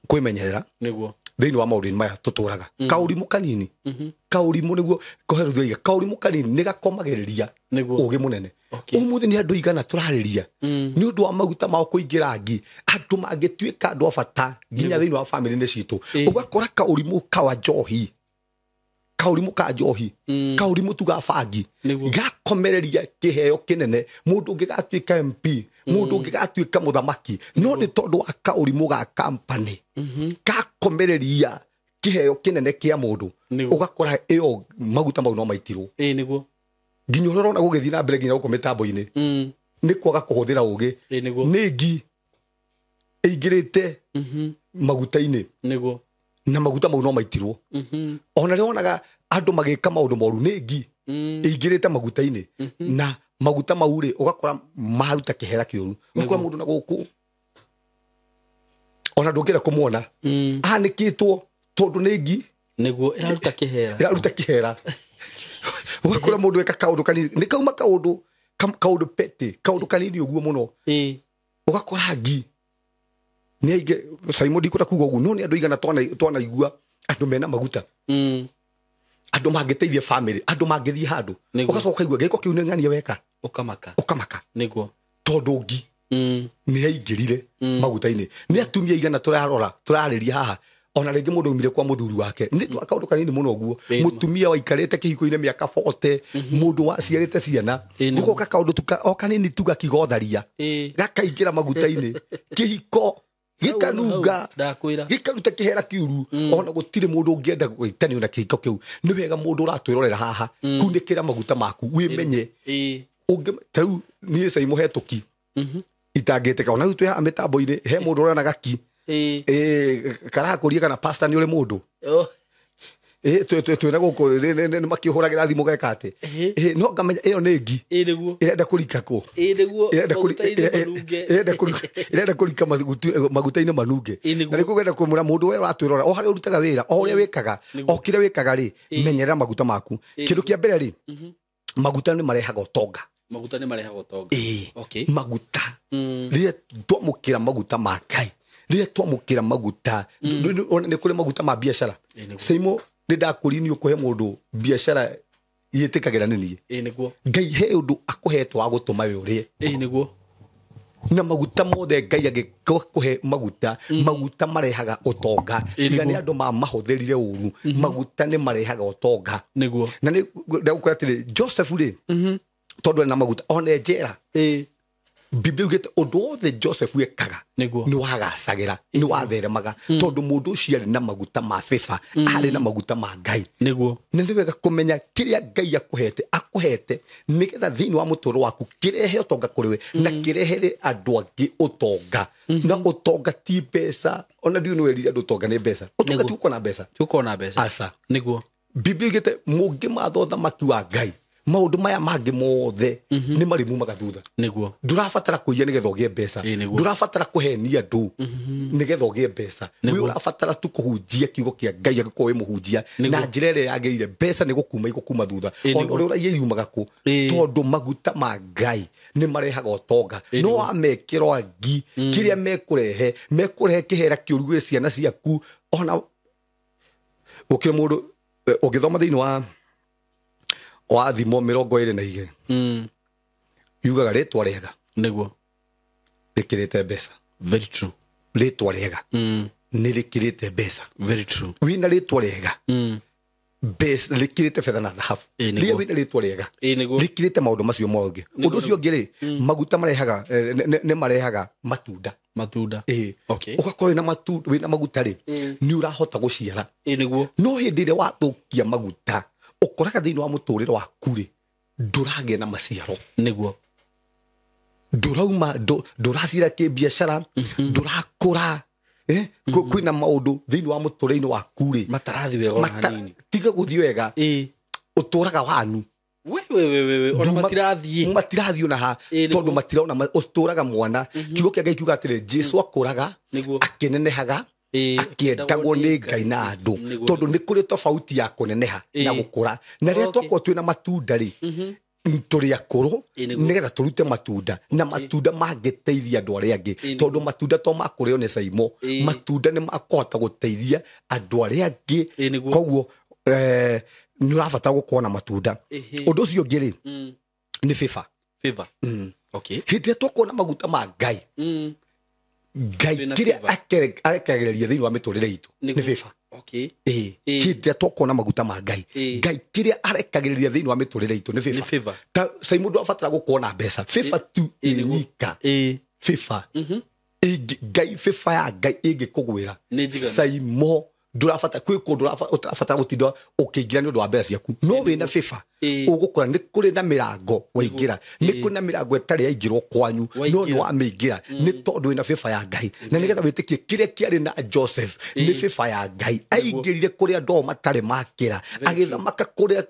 kwĩmenyerera. Nĩguo. Thĩinĩ wa maũndũ maya tũtũraga. Kaũrimũ kanini, kaũrimũ nĩguo koherithia, kaũrimũ kanini nĩ gakomagĩrĩria ũũgĩ mũnene. Ũmũthĩ nĩ andũ igana tũrarĩria nĩ ũndũ wa maguta mao kũingĩra ngi, andũ mangĩtuĩka andũ a bata nginya thĩinĩ wa family-inĩ citũ. Ũgakora kaũrimũ kawa njohi, kaũrimũ ka njohi, kaũrimũ tu ga bangi, gakomereria kĩheo kĩnene. Mũndũ ũngĩ gatuĩka MP, mũndũ ũngĩ gatuĩka mũthamaki, no nĩ tondũ wa kaũrimũ ga company gakomereria kĩheo kĩnene kĩa mũndũ, ũgakora ĩyo maguta mau no maitirwo. Nĩguo. Nginya ũrĩa ũrona gũgĩthiĩ na mbere nginya gũkũ mĩtambo-inĩ, nĩ kwaga kũhũthĩra ũũgĩ. Nĩ ngi ĩingĩrĩte maguta-inĩ. Nĩguo. Na maguta mau no maitirwo. Ona rĩrĩa wonaga andũ magĩka maũndũ moru, nĩ ngi ĩingĩrĩte maguta-inĩ, na maguta mau rĩ ũgakora maruta kĩhera kĩũru. Ũgakora mũndũ na gũkũ ona ndũngĩenda kũmuona, anĩkĩtwo tondũ nĩ ngi. Nĩguo, ĩraruta kĩhera. Ĩraruta kĩhera. Ũgakora mũndũ eka kaũndũ kanini, nĩ kauma kaũndũ kaũndũ petty, kaũndũ kanini ũguo mũno. Ũgakora ngi nĩ aingĩ. Simon ndikwenda kuga ũguo, no nĩ andũ igana twanaigua andũ mena maguta, andũ mangĩteithia family, andũ mangĩthiĩ handũ, ũgacoka ũkaigua gĩko kĩu nĩ ng'ania weka, ũkamaka, ũkamaka. Nĩguo. Tondũ ngi nĩ yaingĩrire maguta-inĩ. Nĩ atumia igana tũrarora tũrarĩria haha, ona rĩngĩ mũndũ aumire kwa mũthuri wake nĩ kaũndũ kanini mũno ũguo, mũtumia waikarĩte kĩhiko-inĩ mĩaka 40, mũndũ waciarĩte ciana, gũgoka kaũndũ o kanini tu gakigotharia, gakaingĩra maguta-inĩ, kĩhiko gĩkanunga, gĩkaruta kĩhera kĩũru. Ona gũtirĩ mũndũ ũngĩenda gwĩtanio na kĩhiko kĩu. Nĩ wega mũndũ ũratwĩrorera haha, kunĩkĩra maguta maku, wĩmenye. Ta rĩu niĩ Simon he tũki itangĩtĩka, ona rĩu twĩ haha mĩtambo-inĩ he mũndũ ũrona gaki karakũria kana pastor nĩ ũrĩ mũndũ. Twĩna gũkũ nĩ makĩhũragĩra thimũ geka atĩ, no ngamenya ĩyo nĩ ngi ĩrenda kũrika kũ, ĩrenda kũrika maguta-inĩ manunge. Na nĩguo ngwenda kwĩmũra mũndũ we ũratwĩrora, o harĩa ũrutaga wĩra, o ũrĩa wĩkaga, o kĩrĩa wĩkaga rĩ, menyerera maguta maku. Kĩndũ kĩa mbere rĩ, maguta nĩ marehaga ũtonga. Maguta nĩ marehaga ũtonga. Maguta rĩrĩa twamũkĩra maguta ma Ngai, rĩrĩa twamũkĩra maguta, nĩ kũrĩ maguta ma biacara. Simon Nĩ ndakũri nĩ ũkũhe mũndũ biacara yĩtĩkagĩra nĩ niĩ. Ĩĩ nĩguo. Ngai he ũndũ akũhete wa gũtũma we ũrĩe. Ĩĩ nĩguo. Na maguta mothe Ngai angĩkũhe maguta, maguta marehaga ũtonga. Tiga nĩ andũ mamahũthĩrire ũru, maguta nĩ marehaga ũtonga. Nĩguo. Na nĩ ndagũkwĩra atĩrĩ, Joseph rĩ, tondũ ena maguta ona njera. Ĩĩ. Biblia yugĩte ũndũ wothe Joseph ekaga Nĩguo. nĩ wagacagĩra, nĩ watheremaga, tondũ mũndũ ũcio arĩ na maguta ma favor, arĩ na maguta ma Ngai. Nĩguo. Na nĩ wega kũmenya kĩrĩa Ngai akũhete, akũhete nĩgetha thĩinĩ wa mũtũũrĩre waku kĩrehe ũtonga kũrĩ we, na kĩrehere andũ angĩ ũtonga. Na ũtonga ti mbeca, ona ndiũĩ nĩ werire andũ ũtonga nĩ mbeca. Ũtonga ti gũkorwo na mbeca. Ti gũkorwo na mbeca. Aca. Nĩguo. Biblia yugĩte mũngĩmatha ũthamaki wa Ngai, maũndũ maya mangĩ mothe nĩ marĩmumaga thutha. Nĩguo. Ndũrabatara kũiya nĩgetha ũgĩe mbeca. Ndũrabatara kũhenia andũ nĩgetha ũgĩe mbeca. Wĩ ũrabatara tu kũhunjia kiugo kĩa Ngai angĩkorwo wĩ mũhunjia na njĩra ĩrĩa yagĩrĩire. Mbeca nĩ gũkuma igũkuma thutha. Ona ũrĩa ũraiya yumaga kũ, tondũ maguta ma Ngai nĩ marehaga ũtonga. No wamekĩrwo angi, kĩrĩa mekũrehe, mekũrehe kĩhera kĩũru gwĩ ciana ciaku. Ona gũkĩrĩ mũndũ ũngĩthoma thĩinĩ wa thimo 22. Yugaga rĩtwa rĩega. Nĩguo. Rĩkĩrĩte mbeca. Very true. Rĩtwa rĩega. Nĩ rĩkĩrĩte mbeca. Very true. Wĩna rĩtwa rĩega. Mbeca rĩkĩrĩte betha na thahabu. Rĩrĩa wĩna rĩtwa rĩega. Rĩkĩrĩte maũndũ macio mothe. Ũndũ ũcio ũngĩ rĩ, maguta marehaga, nĩ marehaga matunda. Matunda. Okay. Ũgakorwo wĩna matunda, wĩna maguta rĩ, nĩ ũrahota gũciara. Nĩguo. No hĩndĩ ĩrĩa wathũkia maguta, ũkoraga thĩinĩ wa mũtũrĩre waku rĩ, ndũragĩa na maciaro. Nĩguo. Ndũrauma, ndũracira kĩbiacara, ndũrakũra, kwĩna maũndũ thĩinĩ wa mũtũrĩre-inĩ waku rĩ. Matarathi wega ona hanini. Tiga gũthiĩ wega. Ũtũraga wanu. We. Ona matirathiĩ. Matirathiĩ ona ha, tondũ matirona, ũtũraga mwana. Kiugo kĩa Ngai kiuga atĩrĩ, Jesũ akũraga, akĩnenehaga, akĩendagwo nĩ Ngai na andũ. Tondũ nĩ kũrĩ tofauti ya kũneneha na gũkũra. Na rĩrĩa twakorwo twĩna matunda rĩ, tũrĩ akũrũ nĩgetha tũrute matunda, na matunda mangĩteithia andũ arĩa angĩ. Tondũ matunda to makũrĩo nĩ caimo, matunda nĩ makũhota gũteithia andũ arĩa angĩ. Koguo nĩ ũrabatara gũkorwo na matunda. Ũndũ ũcio ũngĩ rĩ, nĩ favor. Favor. Okay. Hĩndĩ ĩrĩa twakorwo na maguta ma Ngai, Ngai kĩrĩa arekagĩrĩria thĩinĩ wa mĩtũrĩre itũ nĩ favor. Okay. Hĩndĩ ĩrĩa twakorwo na maguta ma Ngai, Ngai kĩrĩa arekagĩrĩria thĩinĩ wa mĩtũrĩre itũ nĩ favor. Ta cai mũndũ abatara gũkorwo na mbeca, favor tu ĩnyika. Favor. Ngai favor ya Ngai ĩngĩkũgwĩra, caimo ndũrabatara kwĩ kũndũ ũrabatara gũtinda ũkĩingĩra nĩ ũndũ wa mbeca ciaku. No wĩna favor, ũgũkora nĩ kũrĩ na mĩrango waingĩra, nĩ kũrĩ na mĩrango ĩtarĩ yaingĩrwo kwanyu, no nĩ wamĩingĩra nĩ tondũ wĩna favor ya Ngai. Na nĩgetha wĩtĩkie kĩrĩa kĩarĩ na Joseph nĩ favor ya Ngai. Aingĩrire kũrĩa andũ ao matarĩ makĩra, agĩthamaka kũndũ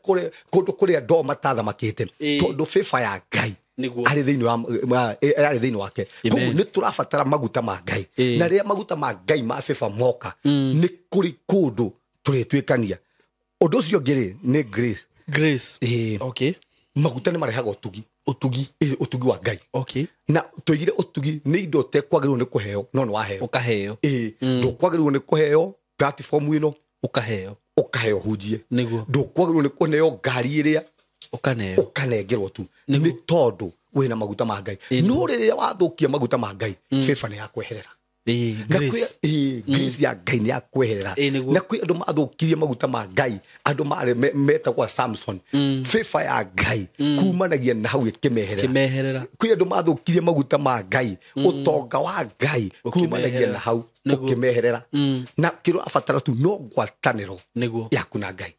kũrĩa andũ ao matathamakĩte, tondũ favor ya Ngai arĩ thĩinĩ wa arĩ thĩinĩ wake. Koguo nĩ tũrabatara maguta ma Ngai. Na rĩrĩa maguta ma Ngai ma favor moka, nĩ kũrĩ kũndũ tũrĩtuĩkania. Ũndũ ũcio ũngĩ rĩ, nĩ grace. Grace. Okay. Maguta nĩ marehaga ũtugi. Ũtugi. Ũtugi wa Ngai. Okay. Na tũigire ũtugi nĩ indo ũtekwagĩrĩirwo nĩ kũheo, no nĩ waheo. Ũkaheo. Ndũkwagĩrĩirwo nĩ kũheo platform ĩno. Ũkaheo. Ũkaheo hunjie. Nĩguo. Ndũkwagĩrĩirwo nĩ kũneo ngari ĩrĩa ũkaneo. Ũkanengerwo tu. Nĩ tondũ wĩna maguta ma Ngai. No rĩrĩa wathũkia maguta ma Ngai, favor nĩ yakweherera. Grace. Grace ya Ngai nĩ yakweherera. Na kwĩ andũ mathũkirie maguta ma Ngai, andũ marĩ metagwo Samson. Favor ya Ngai kumanagia na hau ĩkĩmeherera. Kwĩ andũ mathũkirie maguta ma Ngai, ũtonga wa Ngai kumanagia na hau ũkĩmeherera. Na kĩrĩa ũrabatara tu no ngwatanĩro yaku na Ngai.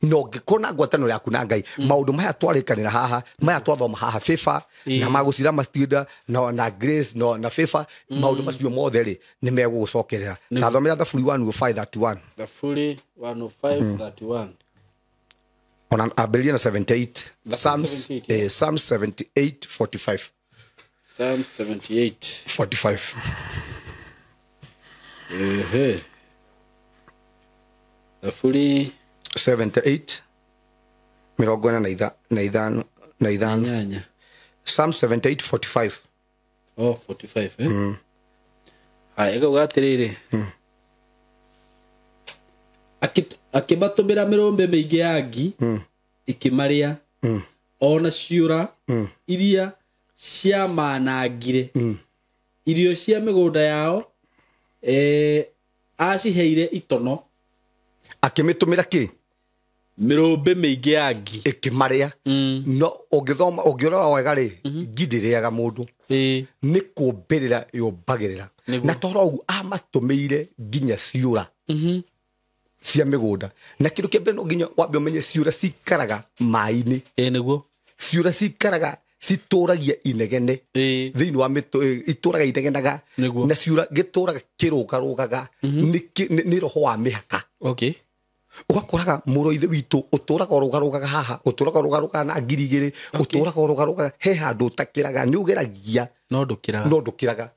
No ngĩkorwo na ngwatanĩro yaku na Ngai, maũndũ maya twarĩkanĩra haha, maya twathoma haha, favor na magũcira matinda na grace na favor, maũndũ macio mothe rĩ nĩ megũgũcokerera. Tathomera Thaburi 105:31. Thaburi 105:31. Ona ambĩrĩria na 78. Psalms, Psalms 78:45. Psalms 78:45. Thaburi 78 45. Psalm 78:45. Oh, 45, Haya, ĩkauga atĩrĩrĩ. Akĩmatũmĩra mĩrũmbĩ mĩingĩ ya ngi ĩkĩmarĩa, ona ciũra iria ciamanangire. Irio cia mĩgũnda yao aciheire itono. Akĩmĩtũmĩra kĩ? Mĩrũmbĩ mĩingĩ ya ngi ĩkĩmarĩa. No ũngĩthoma, ũngĩrora wega rĩ, ngi ndĩrĩaga mũndũ, nĩ kũmbĩrĩra yũmbagĩrĩra. Na toro ũguo amatũmĩire nginya ciũra cia mĩgũnda. Na kĩndũ kĩa mbere no nginya wambe ũmenye ciũra cikaraga maĩ-inĩ. Nĩguo. Ciũra cikaraga, citũragia inegene thĩinĩ wa mĩtũ, itũraga inegenaga. Na ciũra gĩtũraga kĩrũgarũgaga, nĩ roho wa mĩhaka. Ũgakoraga mũrũ ithe witũ ũtũraga ũrũgarũgaga haha, ũtũraga ũrũgarũgaga na 2,000, ũtũraga ũrũgarũgaga he handũ ũtakĩraga, nĩ ũgeragia no ndũkĩraga, no ndũkĩraga.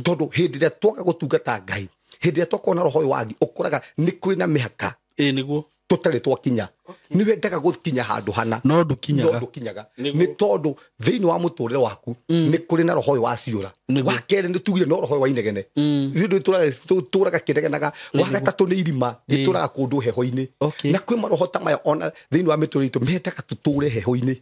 Tondũ hĩndĩ ĩrĩa twaga gũtungata Ngai, hĩndĩ ĩrĩa twakorwo na roho ũyũ wa ngi, ũkoraga nĩ kũrĩ na mĩhaka. Nĩguo. Tũtarĩ twakinya. Nĩ wendaga gũkinya handũ hana, no ndũkinyaga. No ndũkinyaga. Nĩ tondũ thĩinĩ wa mũtũrĩre waku nĩ kũrĩ na roho ũyũ wa ciũra. Wa kerĩ nĩ tugire no roho ũyũ wa inegene. Nĩ tũraga kĩnegenaga. Wa gatatũ nĩ irima, gĩtũraga kũndũ heho-inĩ. Na kwĩ maroho ta maya ona thĩinĩ wa mĩtũrĩre itũ mendaga tũtũre heho-inĩ.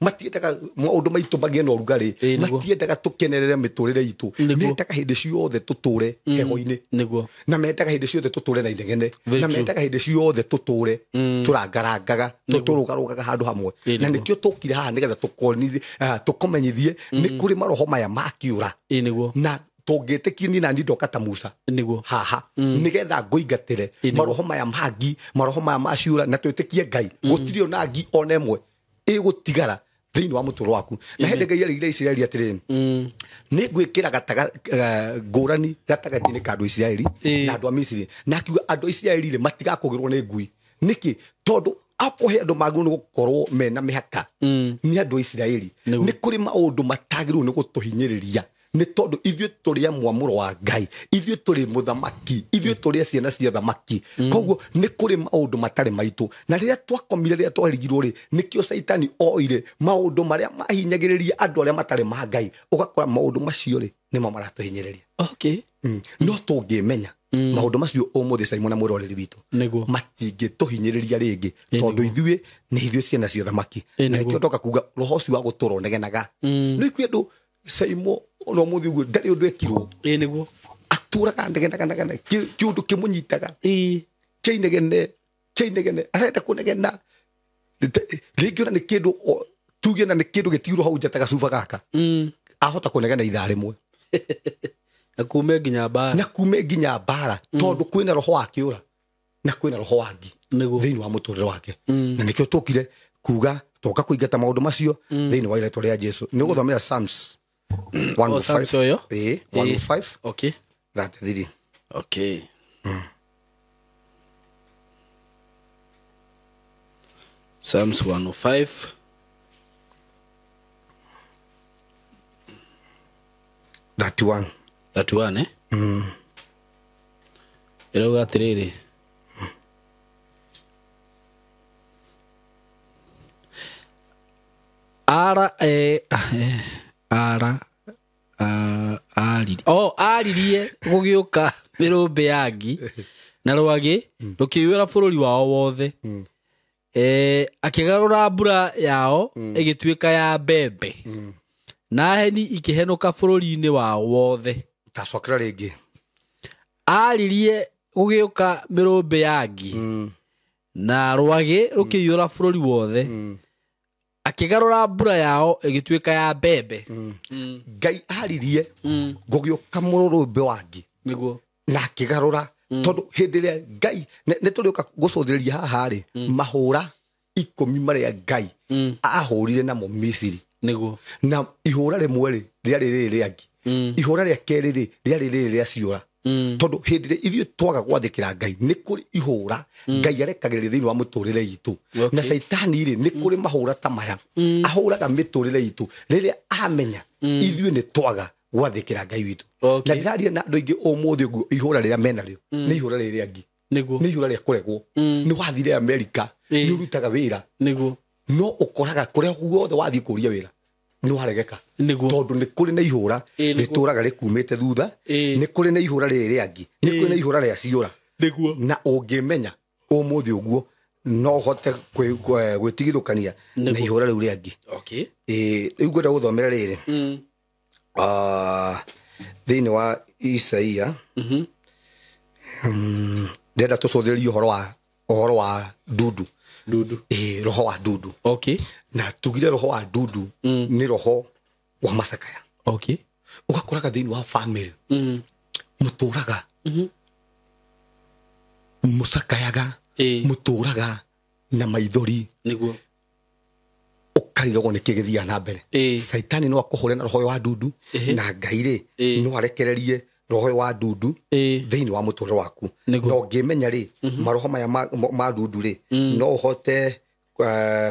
Matiendaga maũndũ maitũ magĩe na ũrugarĩ, matiendaga tũkenerere mĩtũrĩre itũ, mendaga hĩndĩ ciothe tũtũre heho-inĩ. Na mendaga hĩndĩ ciothe tũtũre na inegene, na mendaga hĩndĩ ciothe tũtũre tũrangarangaga, tũrũgarũgaga handũ hamwe. Na nĩkĩo tũkire haha nĩgetha tũkonithie, tũkũmenyithie nĩ kũrĩ maroho maya makiũra. Na tũngĩtĩkia niĩ na niĩ ndoka ta Musa haha nĩgetha ngũingatĩre maroho maya mangi, maroho maya ma ciũra, na twĩtĩkie Ngai gũtirĩ ona ngi ona ĩmwe ĩgũtigara thĩinĩ wa mũtũrĩre waku. Na hĩndĩ Ngai erĩire Isiraeli atĩrĩrĩ, nĩ ngwĩkĩra ngũrani gatagatĩ-inĩ ka andũ a Isiraeli na andũ a Misiri, na akiuga andũ a Isiraeli rĩ matigakũgĩrwo nĩ ngui. Nĩkĩ? Tondũ akohe andũ magĩrĩirwo nĩ gũkorwo mena mĩhaka nĩ andũ a Isiraeli. Nĩ kũrĩ maũndũ matagĩrĩirwo nĩ gũtũhinyĩrĩria, nĩ tondũ ithuĩ tũrĩ a mwamũro wa Ngai, ithuĩ tũrĩ mũthamaki, ithuĩ tũrĩ ciana cia thamaki. Koguo nĩ kũrĩ maũndũ matarĩ maitũ. Na rĩrĩa twakomire, rĩrĩa twarigirwo rĩ, nĩkĩo Caitani oire maũndũ marĩa mahinyagĩrĩria andũ arĩa matarĩ ma Ngai, ũgakora maũndũ macio rĩ nĩmo maratũhinyĩrĩria. No tũngĩmenya maũndũ macio ũmũthĩ, Simon na mwĩroreri witũ, matingĩtũhinyĩrĩria rĩngĩ, tondũ ithuĩ nĩ ithuĩ ciana cia thamaki. Na nĩkĩo ndoka kuga roho ũcio wa gũtũra ũnegenaga. Nĩ kwĩ andũ Simon no mũthĩ ũguo ndarĩ ũndũ ekirwo. Nĩguo. Atũraga ndegenaga, kĩũndũ kĩmũnyitaga. Kĩa inegene, kĩa inegene, arenda kũnegena. Rĩngĩ ona nĩ kĩndũ, tuge na nĩ kĩndũ gĩtigirwo hau nja ta gacuba gaka. Ahota kũnegena ithaa rĩmwe. Na kume nginya mbara. Na kume nginya mbara, tondũ kwĩna roho wa kĩũra na kwĩna roho wa ngi thĩinĩ wa mũtũrĩre wake. Na nĩkĩo tũkire kuga toka kũingata maũndũ macio thĩinĩ wa rĩĩtwa rĩa Jesu. Nĩ ũgũthomera Psalms 105. 105. 33. Psalms 105. 31. 31, eh? Ĩrauga atĩrĩrĩ, aririe gũgĩũka mĩrũmbĩ ya ngi na rwagĩ rũkĩiyũra bũrũri wao wothe. Akĩgarũra mbura yao ĩgĩtuĩka ya mbembe, na heni ikĩhenũka bũrũri-inĩ wao wothe. Tacokera rĩngĩ. Aririe gũgĩũka mĩrũmbĩ ya ngi na rwagĩ rũkĩiyũra bũrũri wothe, akĩgarũra mbura yao ĩgĩtuĩka ya mbembe. Ngai aririe gũgĩũka mũrũrũmbĩ wa ngi. Nĩguo. Na akĩgarũra, tondũ hĩndĩ ĩrĩa Ngai nĩ tũrĩũka gũcũthĩrĩria haha rĩ, mahũra 10 marĩa Ngai ahũrire namo Misiri. Nĩguo. Na ihũra rĩmwe rĩ rĩarĩ rĩrĩ rĩa ngi, ihũra rĩa kerĩ rĩ rĩarĩ rĩrĩ rĩa ciũra. Tondũ hĩndĩ ĩrĩa ithuĩ twaga gwathĩkĩra Ngai, nĩ kũrĩ ihũra Ngai arekagĩrĩria thĩinĩ wa mũtũrĩre itũ. Na Caitani rĩ nĩ kũrĩ mahũra ta maya ahũraga mĩtũrĩre itũ rĩrĩa amenya ithuĩ nĩ twaga gwathĩkĩra Ngai witũ. Na ndĩraria na andũ aingĩ ũmũthĩ ũguo, ihũra rĩrĩa menarĩo nĩ ihũra rĩrĩ rĩa ngi. Nĩ ihũra rĩa kũregwo. Nĩ wathire Amerika, nĩ ũrutaga wĩra. Nĩguo. No ũkoraga kũrĩa guothe wathiĩ kũria wĩra nĩ waregeka. Tondũ nĩ kũrĩ na ihũra rĩtũraga rĩkumĩte thutha, nĩ kũrĩ na ihũra rĩrĩ rĩa ngi, nĩ kũrĩ na ihũra rĩa ciũra. Nĩguo. Na ũngĩmenya Ũmũthĩ ũguo no hote gwĩtigithũkania na ihũra rĩu rĩa ngi. Okay. Rĩu ngwenda gũthomera rĩrĩ thĩinĩ wa Isaia. Ndĩrenda tũcũthĩrĩrie ũhoro wa ndundu. Ndundu. Roho wa ndundu. Okay. Na tugire roho wa ndundu nĩ roho wa macakaya. Okay. Ũgakoraga thĩinĩ wa family mũtũraga mũcakayaga mũtũraga na maithori. Nĩguo. Ũkarigagwo nĩkĩ gĩthiaga na mbere. Caitani no akũhũre na roho wa ndundu na Ngai rĩ no arekererie roho wa ndundu thĩinĩ wa mũtũrĩre waku. Na ũngĩmenya rĩ maroho maya ma ndundu rĩ no ũhote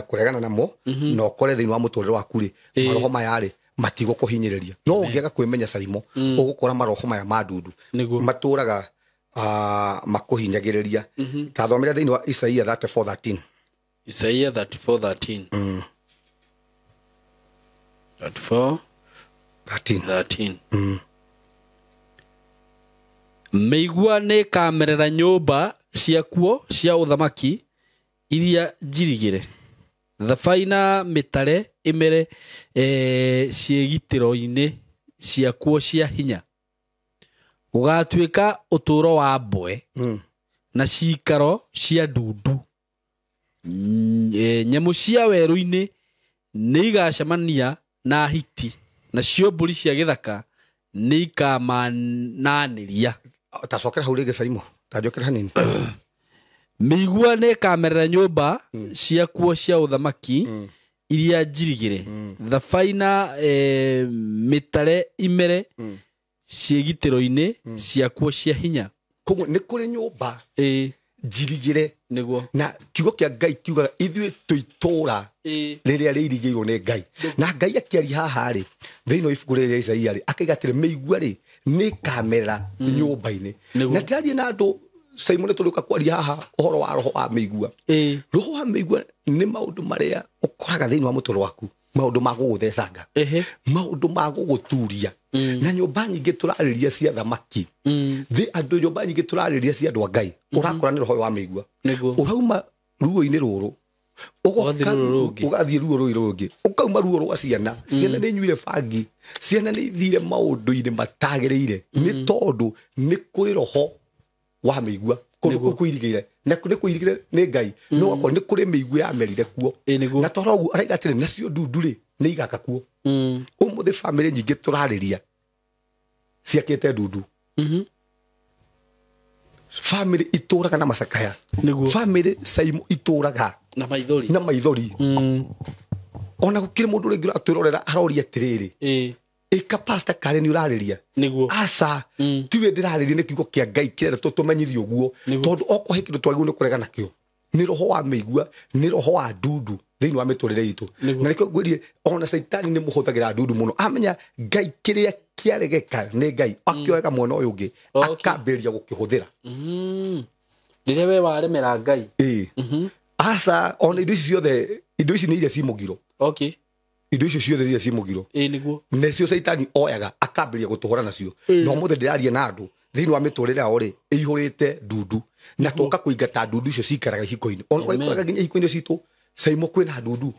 kũregana namo na ũkore thĩinĩ wa mũtũrĩre waku rĩ maroho maya rĩ matigũkũhinyĩrĩria. No ũngĩaga kwĩmenya Caimo ũgũkora maroho maya ma ndundu matũraga makũhinyagĩrĩria. Ta thomera thĩinĩ wa Isaia 34:13. Isaia 34:13. 34:13. Mĩigua nĩ ĩkamerera nyũmba ciakuo cia ũthamaki iria njirigĩre, thabai na mĩtare ĩmere ciĩgitĩro-inĩ ciakuo cia hinya. Gũgatuĩka ũtũũro wa mbwe na ciikaro cia ndundu. Nyamũ cia werũ-inĩ nĩ igacemania na hiti, nacio mbũri cia gĩthaka nĩ ikamananĩria. Tacokera hau rĩngĩ Caimo, ta njokera hanini. Mĩigua nĩ ĩkamerera nyũmba ciakuo cia ũthamaki iria njirigĩre, thabai na mĩtare imere ciĩgitĩro-inĩ ciakuo cia hinya. Koguo nĩ kũrĩ nyũmba njirigĩre. Nĩguo. Na kiugo kĩa Ngai kiugaga ithuĩ tũitũra rĩrĩa rĩirigĩirwo nĩ Ngai. Na Ngai akĩaria haha rĩ thĩinĩ wa ibuku rĩrĩ rĩa Isaia rĩ akaiga atĩrĩ mĩigua rĩ nĩ ĩkamerera nyũmba-inĩ. Na ndĩraria na andũ Caimo nĩ tũrĩũka kwaria haha ũhoro wa roho wa mĩigua. Roho wa mĩigua nĩ maũndũ marĩa ũkoraga thĩinĩ wa mũtũrĩre waku, maũndũ ma gũgũthecanga, maũndũ ma gũgũturia. Na nyũmba nyingĩ tũrarĩria cia thamaki, thĩ andũ nyũmba nyingĩ tũrarĩria cia andũ a Ngai, ũrakora nĩ roho wa mĩigua. Ũrauma ruo-inĩ rũrũ ũgathiĩ ruo rũrũ rũngĩ, ũkauma ruo rwa ciana. Ciana nĩ inyuire bangi, ciana nĩ ithire maũndũ-inĩ matagĩrĩire, nĩ tondũ nĩ kũrĩ roho wa mĩigua kũndũ kũu kũirigĩire, na nĩ kũirigĩire nĩ Ngai, no ũgakora nĩ kũrĩ mĩigua yamerire kuo. Na toro ũguo araiga atĩrĩ nacio ndundu rĩ nĩ igaka kuo. Ũmũthĩ bamĩrĩ nyingĩ tũrarĩria ciakĩte ndundu. Bamĩrĩ itũraga na macakaya, bamĩrĩ Caimo itũraga na maithori, na maithori. Ona gũkĩrĩ mũndũ rĩngĩ ũratwĩrorera aroria atĩrĩrĩ, ĩka pastor karĩ nĩ ũrarĩria. Aca tiwe ndĩrarĩria, nĩ kiugo kĩa Ngai kĩrenda tũmenyithio ũguo, tondũ okorwo he kĩndũ twagĩrĩirwo nĩ kũrega nakĩo nĩ roho wa mĩigua, nĩ roho wa ndundu thĩinĩ wa mĩtũrĩre itũ. Na nĩkĩo ngwĩrie ona Caitani nĩ mũhũthagĩra ndundu mũno, amenya Ngai kĩrĩa kĩaregeka nĩ Ngai akĩoyaga mwena ũyũ ũngĩ akambĩrĩria gũkĩhũthĩra. Rĩrĩa we waremera Ngai. Aca ona indo ici ciothe, indo ici nĩ iria ci mũgiro. Okay. Indo icio ciothe iria ci mũgiro nĩcio Caitani oyaga akambĩrĩria gũtũhũra nacio. Na ũmũthĩ ndĩraria na andũ thĩinĩ wa mĩtũrĩre yao rĩ ĩihũrĩte ndundu, na tũka kũingata ndundu icio cikaraga ihiko-inĩ. Ona ũgaikoraga nginya ihiko-inĩ citũ Caimo kwĩna ndundu,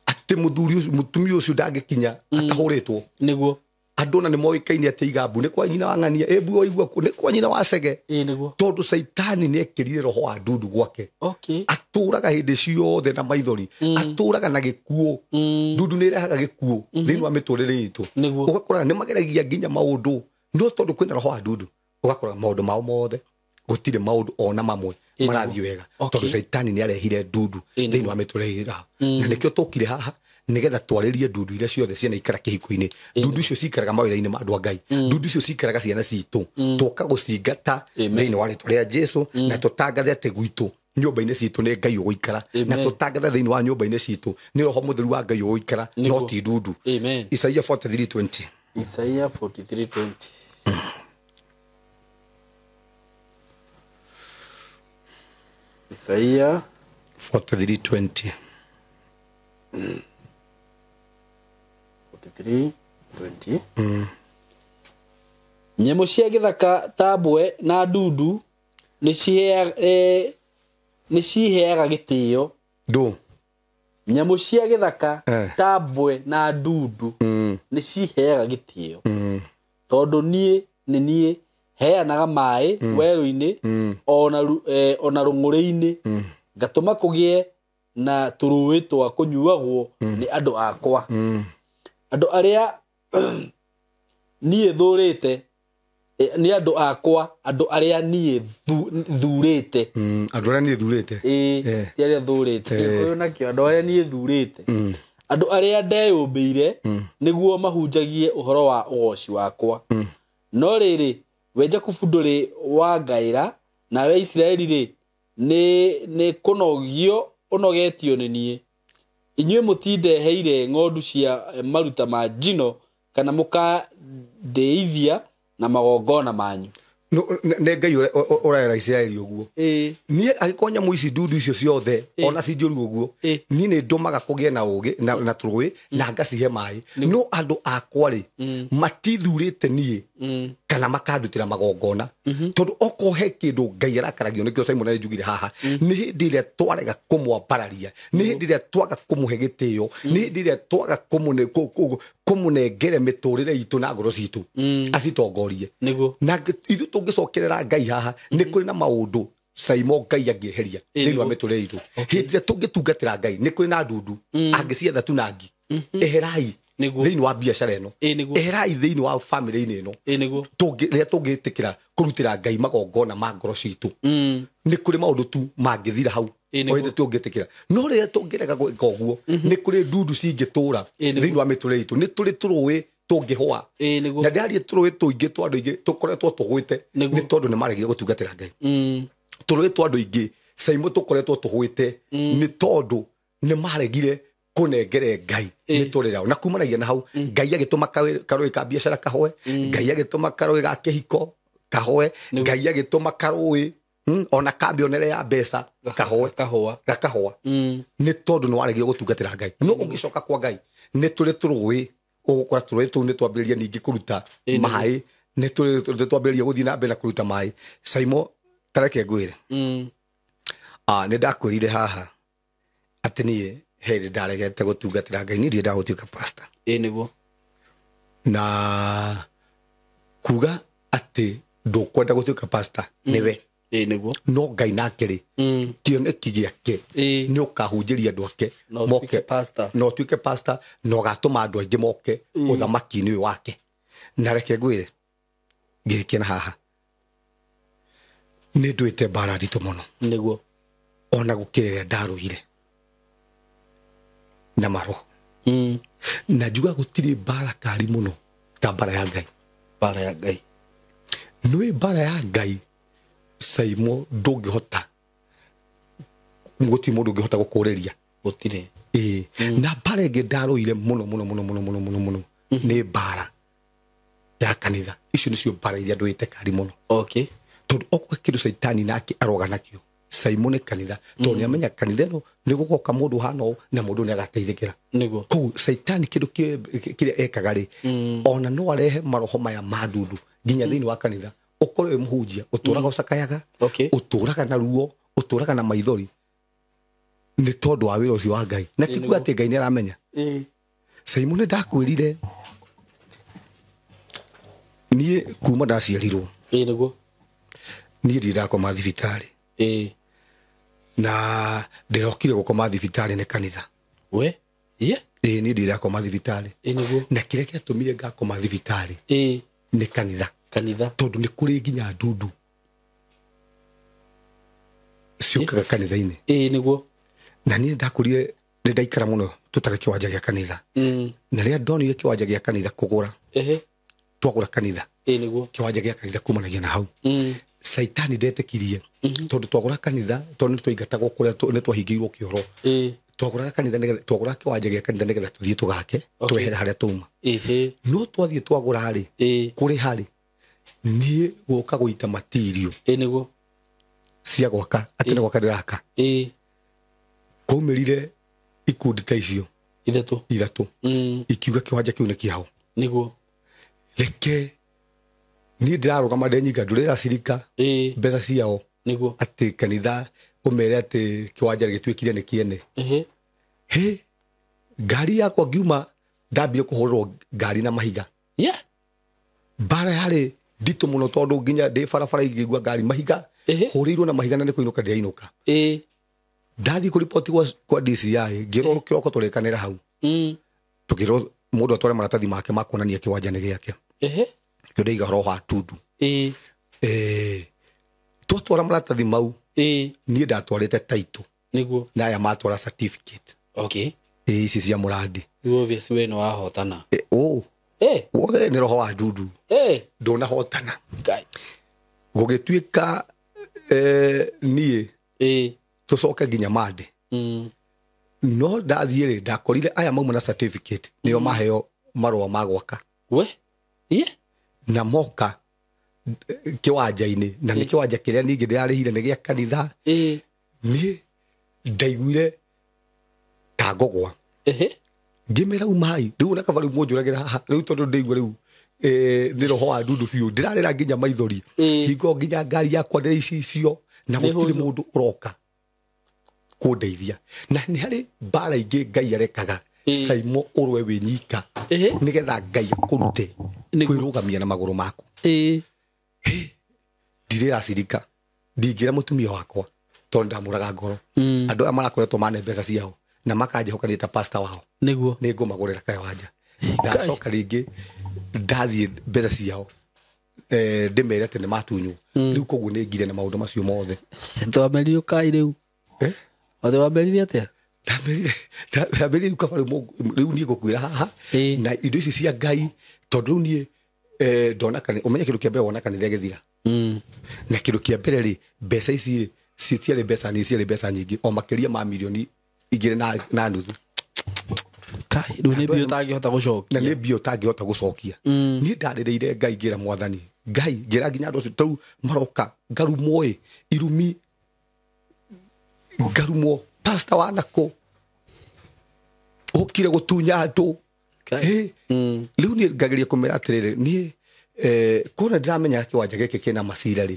atĩ mũthuri ũcio mũtumia ũcio ndangĩkinya atahũrĩtwo. Nĩguo. Andũ ona nĩ moĩkaine atĩ igambu nĩ kwa nyina wa ng'ania, ĩmbu waigua kũ nĩ kwa nyina wa cege. Nĩguo. Tondũ Caitani nĩ ekĩrire roho wa ndundu gwake. Okay. Atũraga hĩndĩ ciothe na maithori, atũraga na gĩkuũ. Ndundu nĩ ĩrehaga gĩkuũ thĩinĩ wa mĩtũrĩre itũ. Ũgakoraga nĩ mageragia nginya maũndũ, no tondũ kwĩna roho wa ndundu ũgakoraga maũndũ mao mothe gũtirĩ maũndũ ona mamwe marathiĩ wega, tondũ Caitani nĩ arehire ndundu thĩinĩ wa mĩtũrĩre yao. Na nĩkĩo tũkire haha nĩgetha twarĩrie ndundu iria ciothe ciana ikara kĩhiko-inĩ. Ndundu icio cikaraga mawĩra-inĩ ma andũ a Ngai, ndundu icio cikaraga ciana citũ, tũka gũcingata thĩinĩ wa rĩtwa rĩa Jesũ, na tũtangathe atĩ gwitũ nyũmba-inĩ citũ nĩ Ngai ũgũikara, na tũtangathe thĩinĩ wa nyũmba-inĩ citũ nĩ roho mũtheru wa Ngai ũgũikara, no ti ndundu. Isaia 43:20. Isaia 43:20. Isaia 43:20. 43:20. Nyamũ cia gĩthaka ta mbwe na ndundu Nĩ ciheaga gĩtĩo. Ndũ. Nyamũ cia gĩthaka ta mbwe na ndundu nĩ ciheaga gĩtĩo. Tondũ niĩ nĩ niĩ heanaga maĩ werũ-inĩ ona rũng'ũrĩ-inĩ, ngatũma kũgĩe na tũrũĩ twa kũnyuagwo nĩ andũ akwa. Andũ arĩa niĩ thũrĩte nĩ andũ akwa, andũ arĩa niĩ thurĩte. Andũ arĩa niĩ thurĩte. Ti arĩa thũrĩte. Ũyũ nakĩo, andũ arĩa niĩ thurĩte. Andũ arĩa ndeyũmbĩire nĩguo mahunjagie ũhoro wa ũgoci wakwa. No rĩrĩ, we Jakubu ndũrĩ wangaĩra, nawe Isiraeli rĩ, nĩ kũnogio ũnogetio nĩ niĩ. Inyuĩ mũtindeheire ng'ondu cia maruta ma njino kana mũkandĩithia na magongona manyu. Nĩ Ngai ũraera Isiraeli ũguo. Niĩ angĩkorwo nyamũ ici ndundu icio ciothe ona ci njũru ũguo, niĩ nĩ ndũmaga kũgĩe na ũgĩ na tũrũĩ na ngacihe maĩ. No andũ akwa rĩ, matithurĩte niĩ kana makandutĩra magongona. Tondũ okorwo he kĩndũ Ngai arakaragio nĩkĩo Simon nĩ njugire haha, nĩ hĩndĩ ĩrĩa twarega kũmwambararia, nĩ hĩndĩ ĩrĩa twaga kũmũhe gĩtĩo, nĩ hĩndĩ ĩrĩa twaga kũmũnengere mĩtũrĩre itũ na ngoro citũ acitongorie. Na ithuĩ tũngĩcokerera Ngai haha, nĩ kũrĩ na maũndũ Simon Ngai angĩeheria thĩinĩ wa mĩtũrĩre itũ. Hĩndĩ ĩrĩa tũngĩtungatĩra Ngai, nĩ kũrĩ na ndundu angĩcietha tu na ngi. Eherai thĩinĩ wa biacara ĩno, eherai thĩinĩ wa famĩlĩ-inĩ ĩno. Rĩrĩa tũngĩtĩkĩra kũrutĩra Ngai magongona ma ngoro citũ, nĩ kũrĩ maũndũ tu mangĩthira hau o hĩndĩ tũngĩtĩkĩra. No rĩrĩa tũngĩrega gwĩka ũguo, nĩ kũrĩ ndundu cingĩtũra thĩinĩ wa mĩtũrĩre itũ. Nĩ tũrĩ tũrũĩ tũngĩhũa. Na ndĩraria tũrũĩ tũingĩ twa andũ aingĩ tũkoretwo tũhũĩte nĩ tondũ nĩ maregire gũtungatĩra Ngai. Tũrũĩ twa andũ aingĩ Simon tũkoretwo tũhũĩte nĩ tondũ nĩ maregire kũnengere Ngai mĩtũrĩre yao. Na kumanagia na hau Ngai agĩtũma karũĩ ka biacara kahũe, Ngai agĩtũma karũĩ ga kĩhiko kahũe, Ngai agĩtũma karũĩ ona kambionere ya mbeca kahũe, gakahũa. Nĩ tondũ nĩ waregire gũtungatĩra Ngai. No ũngĩcoka kwa Ngai, nĩ tũrĩ tũrũĩ ũgũkora tũrũĩ tũu nĩ twambĩrĩria ningĩ kũruta maĩ, nĩ twambĩrĩria gũthiĩ na mbere na kũruta maĩ. Simon, ta reke ngwĩre. Nĩ ndakwĩrire haha atĩ niĩ he hĩndĩ ndaregete gũtungatĩra Ngai, niĩ ndiendaga gũtuĩka pastor. Na kuga atĩ ndũkwenda gũtuĩka pastor nĩwe. No Ngai nake rĩ, kĩoneki gĩake nĩ ũkahunjĩria andũ ake moke, na ũtuĩke pastor, na ũgatũma andũ aingĩ moke ũthamaki-inĩ ũyũ wake. Na reke ngwĩre ngĩrĩkia na haha, nĩ nduĩte mbara nditũ mũno. Ona gũkĩra ĩrĩa ndarũire na maroho. Na njuga gũtirĩ mbara kari mũno ta mbara ya Ngai. Mbara ya Ngai. Nĩ mbara ya Ngai Simon ndũngĩhota, gũtirĩ mũndũ ũngĩhota gũkũrĩria. Gũtirĩ. Na mbara ĩngĩ ndarũire mũno mũno mũno mũno mũno mũno mũno nĩ mbara ya kanitha. Icio nĩcio mbara iria ndũĩte kari mũno. Tondũ okorwo kĩndũ Caitani nake aroga nakĩo, Simon nĩ kanitha. Tondũ nĩ amenya kanitha ĩno nĩ gũgoka mũndũ ũhana ũũ na mũndũ nĩ agateithĩkĩra. Koguo Caitani kĩndũ kĩrĩa ekaga rĩ, ona no arehe maroho maya ma ndundu nginya thĩinĩ wa kanitha. Ũkorwo wĩ mũhunjia, ũtũraga ũcakayaga, ũtũraga na ruo, ũtũraga na maithori nĩ tondũ wa wĩra ũcio wa Ngai. Na ti kuga atĩ Ngai nĩ aramenya. Simon nĩ ndakwĩrire niĩ kuma ndaciarirwo, niĩ ndirĩ ndakoma thibitarĩ. Na ndĩrokire gũkoma thibitarĩ nĩ kanitha. Niĩ ndirĩ ndakoma thibitarĩ. Na kĩrĩa gĩatũmire ngakoma thibitarĩ nĩ kanitha. Tondũ nĩ kũrĩ nginya ndundu ciũkaga kanitha-inĩ. Na niĩ ndakũrire, nĩ ndaikara mũno tũtarĩ kĩwanja gĩa kanitha. Na rĩrĩa ndonire kĩwanja gĩa kanitha kũgũra, twagũra kanitha, kĩwanja gĩa kanitha kumanagia na hau. Caitani ndetĩkirie, tondũ twagũra kanitha, tondũ nĩ twaingatagwo kũrĩa nĩ twahingĩirwo kĩoro. Twagũraga kanitha nĩgetha, twagũraga kĩwanja gĩa kanitha nĩgetha tũthiĩ tũgake, twehere harĩa twauma. No twathiĩ twagũra rĩ, kũrĩ harĩ, niĩ gũka gũita matirio cia gwaka, atĩ nĩ gwaka ndĩraka. Kwaumĩrire ikundi ta icio ithatũ. Ikiuga kĩwanja kĩu nĩ kĩao. Reke niĩ ndĩrarũgama ndenyika, ndũrĩra cirika mbeca ciao. Niguo. Atĩ kanitha ũmere atĩ kĩwanja gĩtuĩkire nĩ kĩene. Hĩ, ngari yakwa ngiuma ndambire kũhũrĩrwo ngari na mahiga. Yeah. Mbara yarĩ nditũ mũno tondũ nginya ndĩ barabara ingĩigua ngari mahiga hũrĩirwo na mahiga na nĩ kũinũka ndĩrainũka. Ndathiĩ kũriboti kwa DCI ngĩrwo kĩroko tũrĩkanĩra hau. Tũkĩrwo mũndũ atware maratathi make ma kuonania kĩwanja nĩ gĩake. Kĩo ndaiga ũhoro wa Tundu. Twatwara maratathi mau niĩ ndatwarĩte title. Niguo. Na aya matwara certificate. Okay. Ici cia mũrandi. Obvious we nĩ wahotana. Nĩ roho wa Ndundu. Ndũnahotana. Gũgĩtuĩka niĩ tũcoke nginya Mande. No ndathiĩ rĩ ndakorire aya mauma na certificate nĩo maheo marũa ma gwaka. We? Yeah. Na moka kĩwanja-inĩ na nĩ kĩwanja kĩrĩa ningĩ ndĩrarĩhire nĩ gĩa kanitha. Niĩ ndaiguire ta ngũgwa. Ngĩmera umai rĩu ona kaba rĩu mũnjũragĩra haha rĩu tondũ ndĩigua rĩu nĩ roho wa Ndundu biũ ndĩrarĩra nginya maithori hingo nginya ngari yakwa ndĩraicicio na gũtirĩ mũndũ ũroka kũndeithia. Na nĩ harĩ mbara ingĩ Ngai arekaga Saimo ũrũe wĩ nyika nĩgetha Ngai akũrute kwĩrũgamia na magũrũ maku. Ndirĩracirika ndingĩra mũtumia wakwa tondũ ndamũraga ngoro. Andũ aya marakoretwo mane mbeca ciao na makanjĩhoka nĩ ta pastor wao. Niguo. Nĩ ngũmagũrĩra kĩwanja. Ndacoka rĩngĩ ndathiĩ mbeca ciao ndĩmere atĩ nĩ matunywo. Rĩu koguo nĩ ngire na maũndũ macio mothe. Twamerire ũkai rĩu. Othe wamerire atĩa? Ndamerire rĩu kaba rĩu niĩ ngũkuĩra haha na indo ici cia Ngai tondũ rĩu niĩ ndona kanitha ũmenye kĩndũ kĩa mbere wona kanitha ĩgĩthira. Na kĩndũ kĩa mbere rĩ mbeca ici rĩ citiarĩ mbeca nini, ciarĩ mbeca nyingĩ o makĩria ma mirioni 2.5. Kai rĩu nĩ mbia ũtangĩhota gũcokia. Na nĩ mbia ũtangĩhota gũcokia. Niĩ ndarĩrĩire Ngai ngĩra mwathani Ngai ngĩra nginya andũ acio tarĩu maroka ngarumwo ĩ irumi ngarumwo pastor wa nakũ ũkire gũtunya andũ. Rĩu niĩ ngageria kũmera atĩrĩrĩ niĩ kũna ndĩramenya kĩwanja gĩkĩ kĩna macira rĩ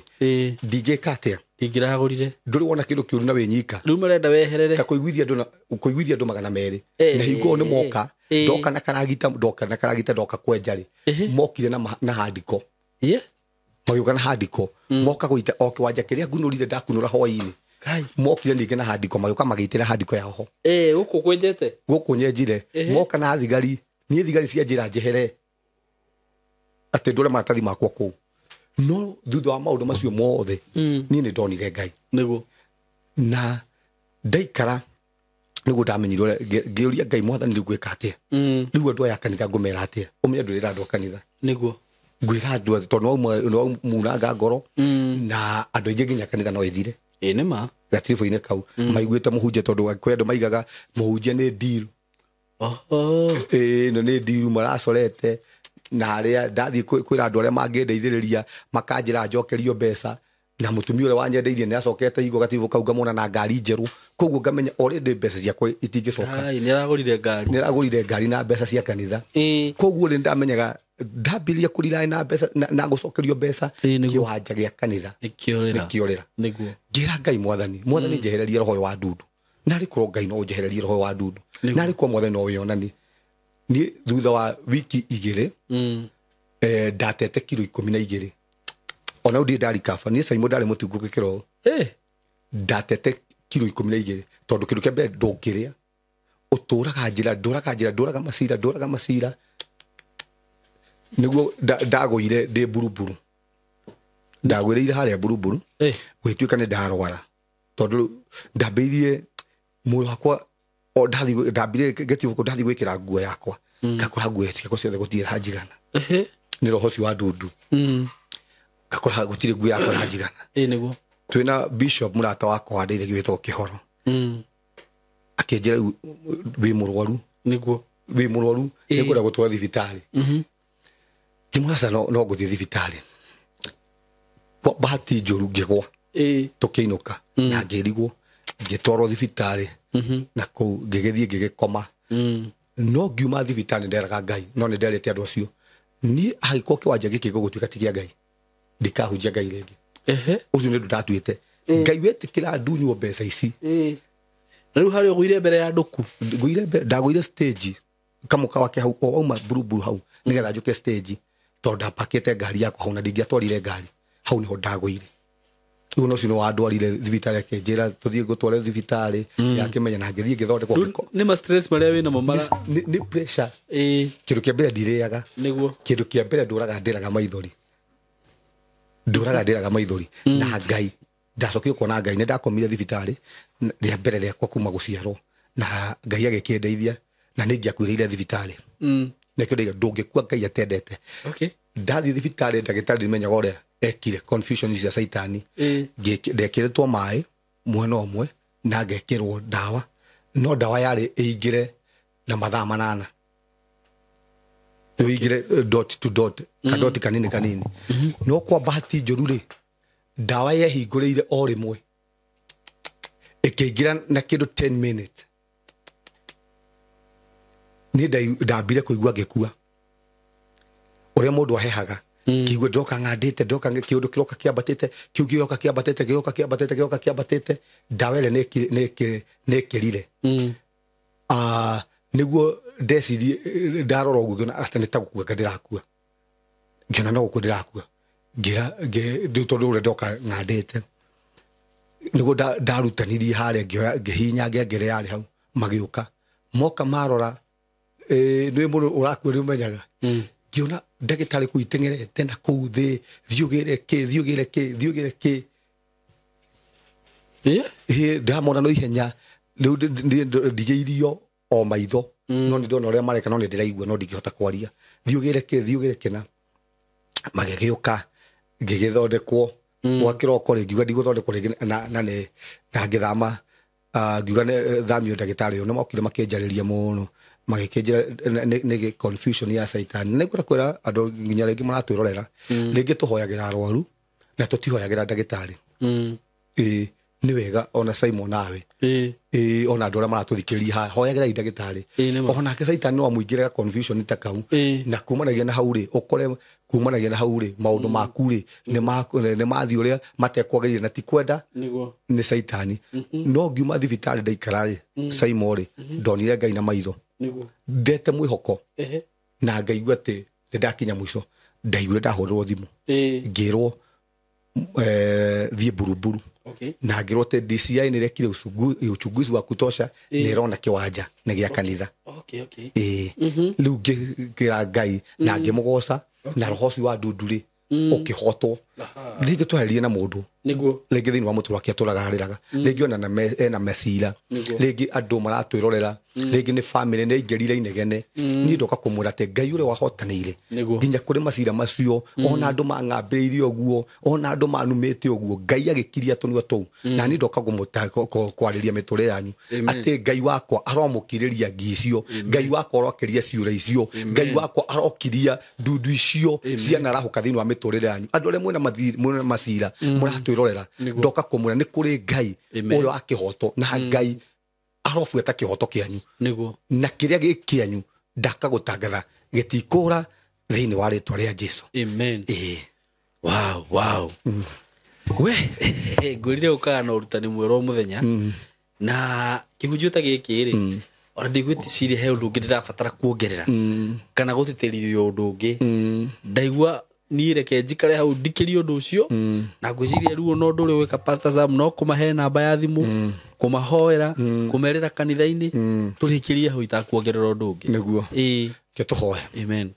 ndingĩka atĩa. Ndingĩragũrire. Ndũrĩ wona kĩndũ kĩũru na wĩ nyika. Rĩu marenda weherere. Ta kũiguithia andũ na kũiguithia andũ 200. Na hingo nĩ moka ndoka na karagita ndoka na karagita ndoka kwenja rĩ mokire na handiko. Magĩũka na handiko moka gũita o kĩwanja kĩrĩa ngunũrire ndakunũra hwaĩ-inĩ. Mokire ningĩ na handiko magĩũka magĩitĩra handiko yao ho. Gũkũ kwenjete? Gũkũ nyenjire. Moka na thigari niĩ thigari cia njĩra njehere atĩ ndũre maratathi makwa kũu. No thutha wa maũndũ macio mothe niĩ nĩ ndonire Ngai. Niguo. Na ndaikara nĩguo ndamenyire ngĩũria Ngai mwathani rĩu ngwĩka atĩa. Rĩu andũ aya kanitha ngũmera atĩa. Ũmenye ndũrĩra andũ a kanitha. Niguo. Ngwĩra andũ tondũ no munanga ngoro na andũ aingĩ nginya kanitha no ĩthire. Nĩ ma. Gatiribũ-inĩ kau maiguĩte mũhunjia tondũ kwĩ andũ maigaga mũhunjia nĩ deal. Ĩno nĩ deal maracorete na arĩa ndathiĩ kwĩra andũ arĩa mangĩndeithĩrĩria makanjĩra njokerio mbeca na mũtumia ũrĩa wanyendeirie nĩ acokete igo gatiribũ kau ngamona na ngari njerũ koguo ngamenya already mbeca ciakwa itingĩcoka. Nĩ aragũrire ngari. Nĩ aragũrire ngari na mbeca cia kanitha. Koguo rĩ ndamenyaga ndambirie kũrira na mbeca na gũcokerio mbeca kĩwanja gĩa kanitha nĩkĩorĩra. Nĩguo. Ngĩra Ngai mwathani mwathani njehererie roho wa Ndundu. Narĩ korwo Ngai no ũnjehererie roho wa Ndundu. Narĩ korwo mwathani no wĩonanie. Niĩ thutha wa wiki 2 ndatete kiro 12. Ona ndirĩ ndarikaba niĩ Saimo ndarĩ mũtungu gĩkĩro. Ndatete kiro 12 tondũ kĩndũ kĩa mbere ndũngĩrĩa ũtũraga njĩra ndũraga njĩra ndũraga macira ndũraga macira nĩguo ndagũire ndĩ Buruburu. Ndagũĩrĩire harĩa Buruburu gũgĩtuĩka nĩ ndarwara tondũ ndambĩrĩirie mwĩrĩ wakwa o ndathi ndambire getibuko ndathi gwĩkĩra nguo yakwa ngakora nguo ciakwa ciothe gũtirĩ ranjigana. Nĩ roho ũcio wa Ndundu. Ngakora gũtirĩ nguo yakwa ranjigana. Nĩguo. Twĩna bishop mũrata wakwa wandeithagia wĩtagwo Kĩhoro. Akĩnjĩra rĩu wĩ mũrwaru. Nĩguo. Wĩ mũrwaru nĩngwenda gũtwara thibitarĩ. Ngĩmwĩra no ngũthiĩ thibitarĩ. Kwa bahati njũru ngĩgwa. Tũkĩinũka na ngĩrigwo ngĩtwarwo thibitarĩ na kũu ngĩgĩthiĩ ngĩgĩkoma. No ngiuma thibitarĩ nderaga Ngai no nĩ nderĩte andũ acio niĩ angĩkorwo kĩwanja gĩkĩ gĩgũtuĩka ti kĩa Ngai ndikahunjia Ngai rĩngĩ. Ũcio nĩ ũndũ ndatuĩte. Ngai wetĩkĩra ndunywo mbeca ici. Na rĩu harĩa ũgũire mbere ya andũ ku? Ngũire mbere, ndagũire stage kamũka wake hau o auma buruburu hau nĩgetha njũke stage, tondũ ndapakĩte ngari yakwa hau na ndingĩatwarire ngari hau nĩho ndagũire. Rĩu no ũcio nĩ wandwarire thibitarĩ, akĩnjĩra tũthiĩ ngũtware thibitarĩ yakĩmenya, na ngĩthiĩ ngĩthondekwo Rĩu ngĩko. nĩ ma stress marĩa wĩnamo mara Nĩ pressure. Kĩndũ kĩa mbere ndirĩaga. Nĩguo. Kĩndũ kĩa mbere ndũraga ndĩraga maithori, ndũraga ndĩraga maithori. Na Ngai ndacokire kuona Ngai, nĩ ndakomire thibitarĩ rĩa mbere rĩakwa kuma gũciarwo, na Ngai agĩkĩndeithia, na nĩ ingĩakuĩrĩire thibitarĩ. Nĩkĩo ndaiga ndũngĩkua Ngai atendete. Ndathiĩ thibitarĩ, ndagĩtarĩ ndimenyaga ũrĩa ekire confusion cia caitani. Ndekĩrĩtwo maĩ mwena ũmwe na ngekĩrwo ndawa, no ndawa yarĩ ĩingĩre na mathaa 8, ĩingĩre dot to dot, kadoti kanini kanini. No kwa bahati njũru rĩ, ndawa yehingũrĩire o rĩmwe ĩkĩingĩra na kĩndũ 10 minutes. Niĩ ndambire kũigua ngĩkua ũrĩa mũndũ ahehaga, kĩigua ndĩroka ng'andĩte, ndĩroka kĩũndũ kĩroka kĩambatĩte, kĩu kĩroka kĩambatĩte, kĩroka kĩambatĩte, kĩroka kĩambatĩte. Ndawa ĩrĩa nĩ ĩkĩrire. Nĩguo ndecirie, ndarora ũguo ngĩona atĩ nĩ ta gũkua nga ndĩrakua, ngĩona no gũkua ndĩrakua, ngĩra rĩu tondũ ũrĩa ndoka ng'andĩte, nĩguo ndarutanirie harĩa, ngĩoya ngĩhihinya ngengere yarĩ hau, magĩũka moka marora, nĩ mũndũ ũrakua nĩ ũmenyaga. Ngĩona ndagĩtarĩ kũu iteng'erete na kũu thĩ, thiĩ ũgĩre kĩ, thiĩ ũgĩre kĩ, thiĩ ũgĩre kĩ. Ĩ, ndamona no ihenya rĩu ndigĩirio o maitho, no nĩ ndona ũrĩa mareka, no nĩ ndĩraigua, no ndingĩhota kwaria. Thiĩ ũgĩre kĩ, thiĩ ũgĩre kĩna. Magĩgĩũka ngĩgĩthondekwo gwa kĩroko rĩ, ngiuga ndigũthondekwo rĩngĩ, na nĩ na ngĩthama, ngiuga nĩ thamio ndagĩtarĩ ũyũ. Nĩ mokire makĩnjarĩria mũno, magĩkĩnjĩra nĩ confusion ya caitani. Nĩ ngwenda kwĩra andũ nginya rĩngĩ maratwĩrorera, rĩngĩ tũhoyagĩra arwaru na tũtihoyagĩra ndagĩtarĩ. Ĩ, nĩ wega ona Simon nawe, ĩ, ona andũ arĩa maratũthikĩrĩria haha, hoyagĩrai ndagĩtarĩ. Ĩ, nĩ ma. Onake caitani no amũingĩre confusion ta kau. Na kumanagia na hau rĩ, ũkore kumanagia na hau rĩ, maũndũ maku rĩ nĩ mathiĩ ũrĩa matekwagĩrĩire na ti kwenda nĩ caitani. No ngiuma thibitarĩ ndaikara rĩ, Simon rĩ, ndonire Ngai na maitho, ndete mwĩhoko, na ngaigua atĩ nĩ ndakinya mũico. Ndaiguire ndahũrĩrwo thimũ, ngĩrwo thiĩ Buruburu, na ngĩrwo atĩ DCI nĩ ĩrekire uchunguzi wa kutosha, nĩ ĩrona kĩwanja nĩ gĩa kanitha. Ĩĩ, rĩu ngĩra Ngai na ngĩmũgoca, na roho ũcio wa ndundu rĩ ũkĩhotwo. Rĩngĩ twarĩrie na mũndũ rĩngĩ thĩinĩ wa mũtũrĩre wake atũraga arĩraga, rĩngĩ ona ena mecira, rĩngĩ andũ maratwĩrorera, rĩngĩ nĩ famĩlĩ nĩ aingĩrire inegene. Niĩ ndoka kũmwĩra atĩ Ngai ũrĩa wahotanĩire nginya kũrĩ macira macio, ona andũ mang'ambĩrĩirie ũguo, ona andũ manumĩte ũguo, Ngai agĩkiria tũnua tũu. Na niĩ ndoka kwarĩria mĩtũrĩre yanyu atĩ Ngai wakwa aromũkirĩria ngi icio, Ngai wakwa arokĩria ciũra icio, Ngai wakwa arokiria ndundu icio cianarahũka thĩinĩ wa mĩtũrĩre yanyu. Andũ arĩa mwĩna macira mũratwĩrorera, ndoka kũmwĩra nĩ kũrĩ Ngai ũrĩa wa kĩhoto, na Ngai arobuata kĩhoto kĩanyu. Na kĩrĩa gĩ kĩanyu ndakagũtangatha gĩtikũra thĩinĩ wa rĩtwa rĩa Jesu. Amen. Ĩĩ. Wow, wow. We ngwĩrire ũkaga na ũrutani mwerũ o mũthenya, na kĩhunjio ta gĩkĩ rĩ, ona ndigwĩciria he ũndũ ũngĩ ndĩrabatara kuongerera kana gũtĩtĩrithia ũndũ ũngĩ. Ndaigua niĩ reke njikare hau ndikĩrie ũndũ ũcio, na ngwĩciria rĩu ona ũndũ ũrĩa ũgwĩka Pastor Sam no kũmahe namba ya thimũ, kũmahoera, kũmerĩra kanitha-inĩ, tũrĩkĩrie hau itakuongerera ũndũ ũngĩ. Nĩguo. Ĩĩ. Ke tũhoe. Amen.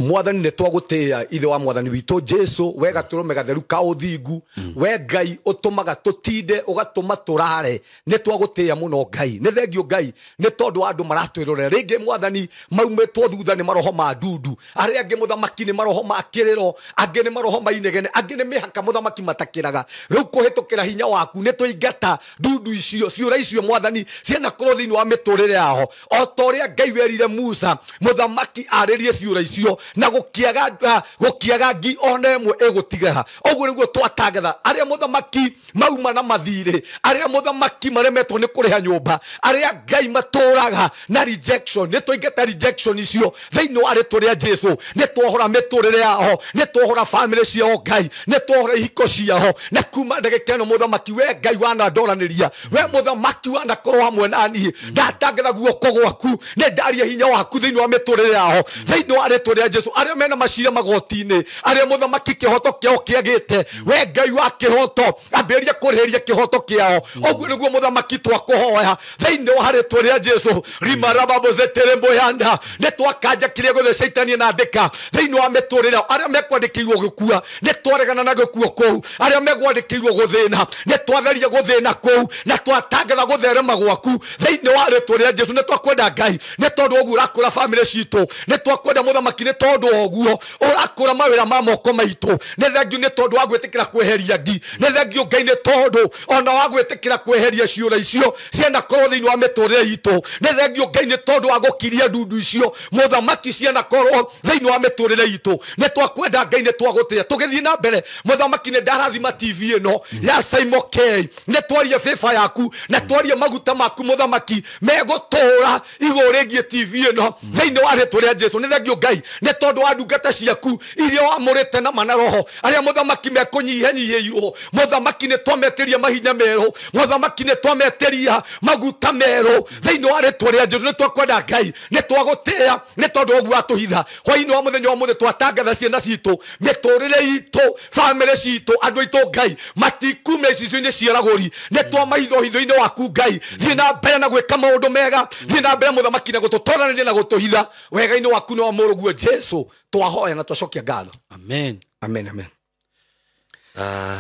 Mwathani nĩ twagũtĩĩa, ithe wa mwathani witũ Jesu, we gatũrũme gatheru ka ũthingu, we Ngai ũtũmaga tũtinde ũgatũma tũrare, nĩ twagũtĩĩa mũno Ngai. Nĩ thengio Ngai nĩ tondũ wa andũ maratwĩrorera. Rĩngĩ mwathani maumĩtwo thutha nĩ maroho ma ndundu, arĩa angĩ mũthamaki nĩ maroho ma kĩrĩro, angĩ nĩ maroho ma inegene, angĩ nĩ mĩhaka mũthamaki matakĩraga. Rĩu kũhĩtũkĩra hinya waku nĩ tũingata ndundu icio, ciũra icio mwathani cianakorwo thĩinĩ wa mĩtũrĩre yao, o ta ũrĩa Ngai werire Musa mũthamaki arĩrie ciũra icio. Na gũkĩaga ngi ona ĩmwe ĩgũtigara. Ũguo nĩguo twatangatha arĩa mũthamaki mauma na mathirĩ, arĩa mũthamaki maremetwo nĩ kũrĩha nyũmba, arĩa Ngai matũraga na rejection. Nĩ twaingata rejection icio thĩinĩ wa rĩtwa rĩa Jesu. Nĩ twohora mĩtũrĩre yao, nĩ twohora famĩlĩ ciao Ngai, nĩ twohora ihiko ciao. Na kuma ndagĩka ĩno mũthamaki, we Ngai wanandoranĩria, we mũthamaki wanakorwo hamwe na niĩ, ndatangatha guoko gwaku, nĩ ndaria hinya waku thĩinĩ wa mĩtũrĩre yao thĩinĩ wa rĩtwa rĩa Jesu. Arĩa mena macira magoti-inĩ, arĩa mũthamaki kĩhoto kĩao kĩagĩte, we Ngai wa kĩhoto ambĩrĩria kũrĩhĩria kĩhoto kĩao. Ũguo nĩguo mũthamaki twakũhoya thĩinĩ wa rĩtwa rĩa Jesu. Rimarababozeteremboyanda nĩ twakanja kĩrĩa gĩothe caitani anandĩka thĩinĩ wa mĩtũrĩre yao. Arĩa mekwandĩkĩirwo gũkua, nĩ twaregana na gĩkuo kũu. Arĩa mekwandĩkĩirwo gũthĩna, nĩ twatheria gũthĩna kũu na twatangatha gũtherema gwaku thĩinĩ wa rĩtwa rĩa Jesu. Nĩ twakwenda Ngai nĩ tondũ ũguo ũrakũra famĩlĩ citũ, nĩ twakwenda mũthamaki nĩ tondũ ũguo ũrakũra mawĩra ma moko maitũ. Nĩ thengiũ nĩ tondũ wa gwĩtĩkĩra kweheria ngi, nĩ thengiũ Ngai nĩ tondũ ona wa gwĩtĩkĩra kweheria ciũra icio cianakorwo thĩinĩ wa mĩtũrĩre itũ. Nĩ thengiũ Ngai nĩ tondũ wa gũkiria ndundu icio mũthamaki cianakorwo thĩinĩ wa mĩtũrĩre itũ. Nĩ twakwenda Ngai, nĩ twagũtĩa. Tũgĩthiĩ na mbere mũthamaki, nĩ ndarathima TV ĩno ya Simon K. Nĩ twarie favor yaku na twarie maguta maku mũthamaki megũtũra igũrũ rĩgiĩ TV ĩno thĩinĩ wa rĩtwa rĩa Jesu. Nĩ thengiũ Ngai nĩ tondũ wa ndungata ciaku iria wamũrĩte na mana roho, arĩa mũthamaki mekũnyihanyihĩirwo. Mũthamaki nĩ twametĩria mahinya merũ, mũthamaki nĩ twametĩria maguta merũ thĩinĩ wa rĩtwa rĩa Jesu. Nĩ twakwenda Ngai, nĩ twagũtĩĩa nĩ tondũ ũguo watũhitha hwainĩ wa mũthenya wa mũthĩ. Twatangatha ciana citũ, mĩtũrĩre itũ, famĩlĩ citũ, andũ aitũ Ngai matikume icicio-inĩ cia ragũri. Nĩ twamaitho hitho-inĩ waku Ngai. Thiĩ na mbere na gwĩka maũndũ mega, thiĩ na mbere mũthamaki na gũtũtoranĩria na gũtũhitha wega-inĩ waku nĩ wa mũrũguo Jesu. Twahoya na twacokia ngatho. Amen. Amen, amen.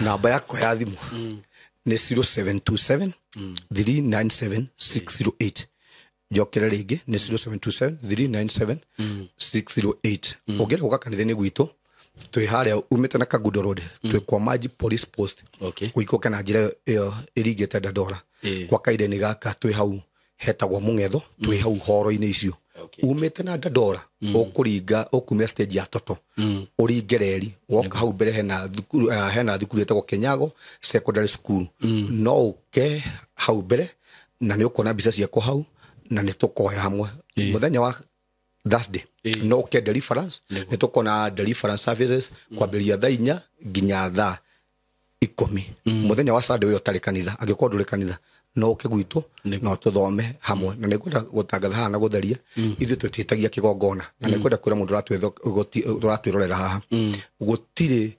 Namba yakwa ya thimũ nĩ 0727 397 608. Njokere rĩngĩ, nĩ 0727 397 608. Ũngĩenda gũka kanitha-inĩ gwitũ, twĩ harĩa umĩte na Kangundo Road, twĩ kwa Maji Police Post. Ũikũrũke na njĩra ĩyo ĩringĩte Dandora. Kwa kahinda-inĩ gaka twĩ hau hetagwo Mũng'etho, twĩ hau horo-inĩ icio. Umĩte na Dandora, ũkũringa ũkumia stage ya Toto, ũringe reri woka hau mbere hena thukuru, hena thukuru ĩtagwo Kenyago Secondary School. No ũke hau mbere na nĩ ũkuona mbica ciakwa hau na nĩ tũkoya hamwe mũthenya wa Thursday. No ũke deliverance, nĩ tũkona deliverance services kwambĩrĩria thaa 4 nginya thaa 10. Mũthenya wa Sunday ũyũ ũtarĩ kanitha, angĩkorwo ndũrĩ kanitha, no ũke gwitũ no tũthome hamwe. Na nĩngwenda gũtangatha haha na gũtheria, ithuĩ tũtiĩtagia kĩgongona. Na nĩngwenda kwĩra mũndũ ũratwĩrorera haha, gũtirĩ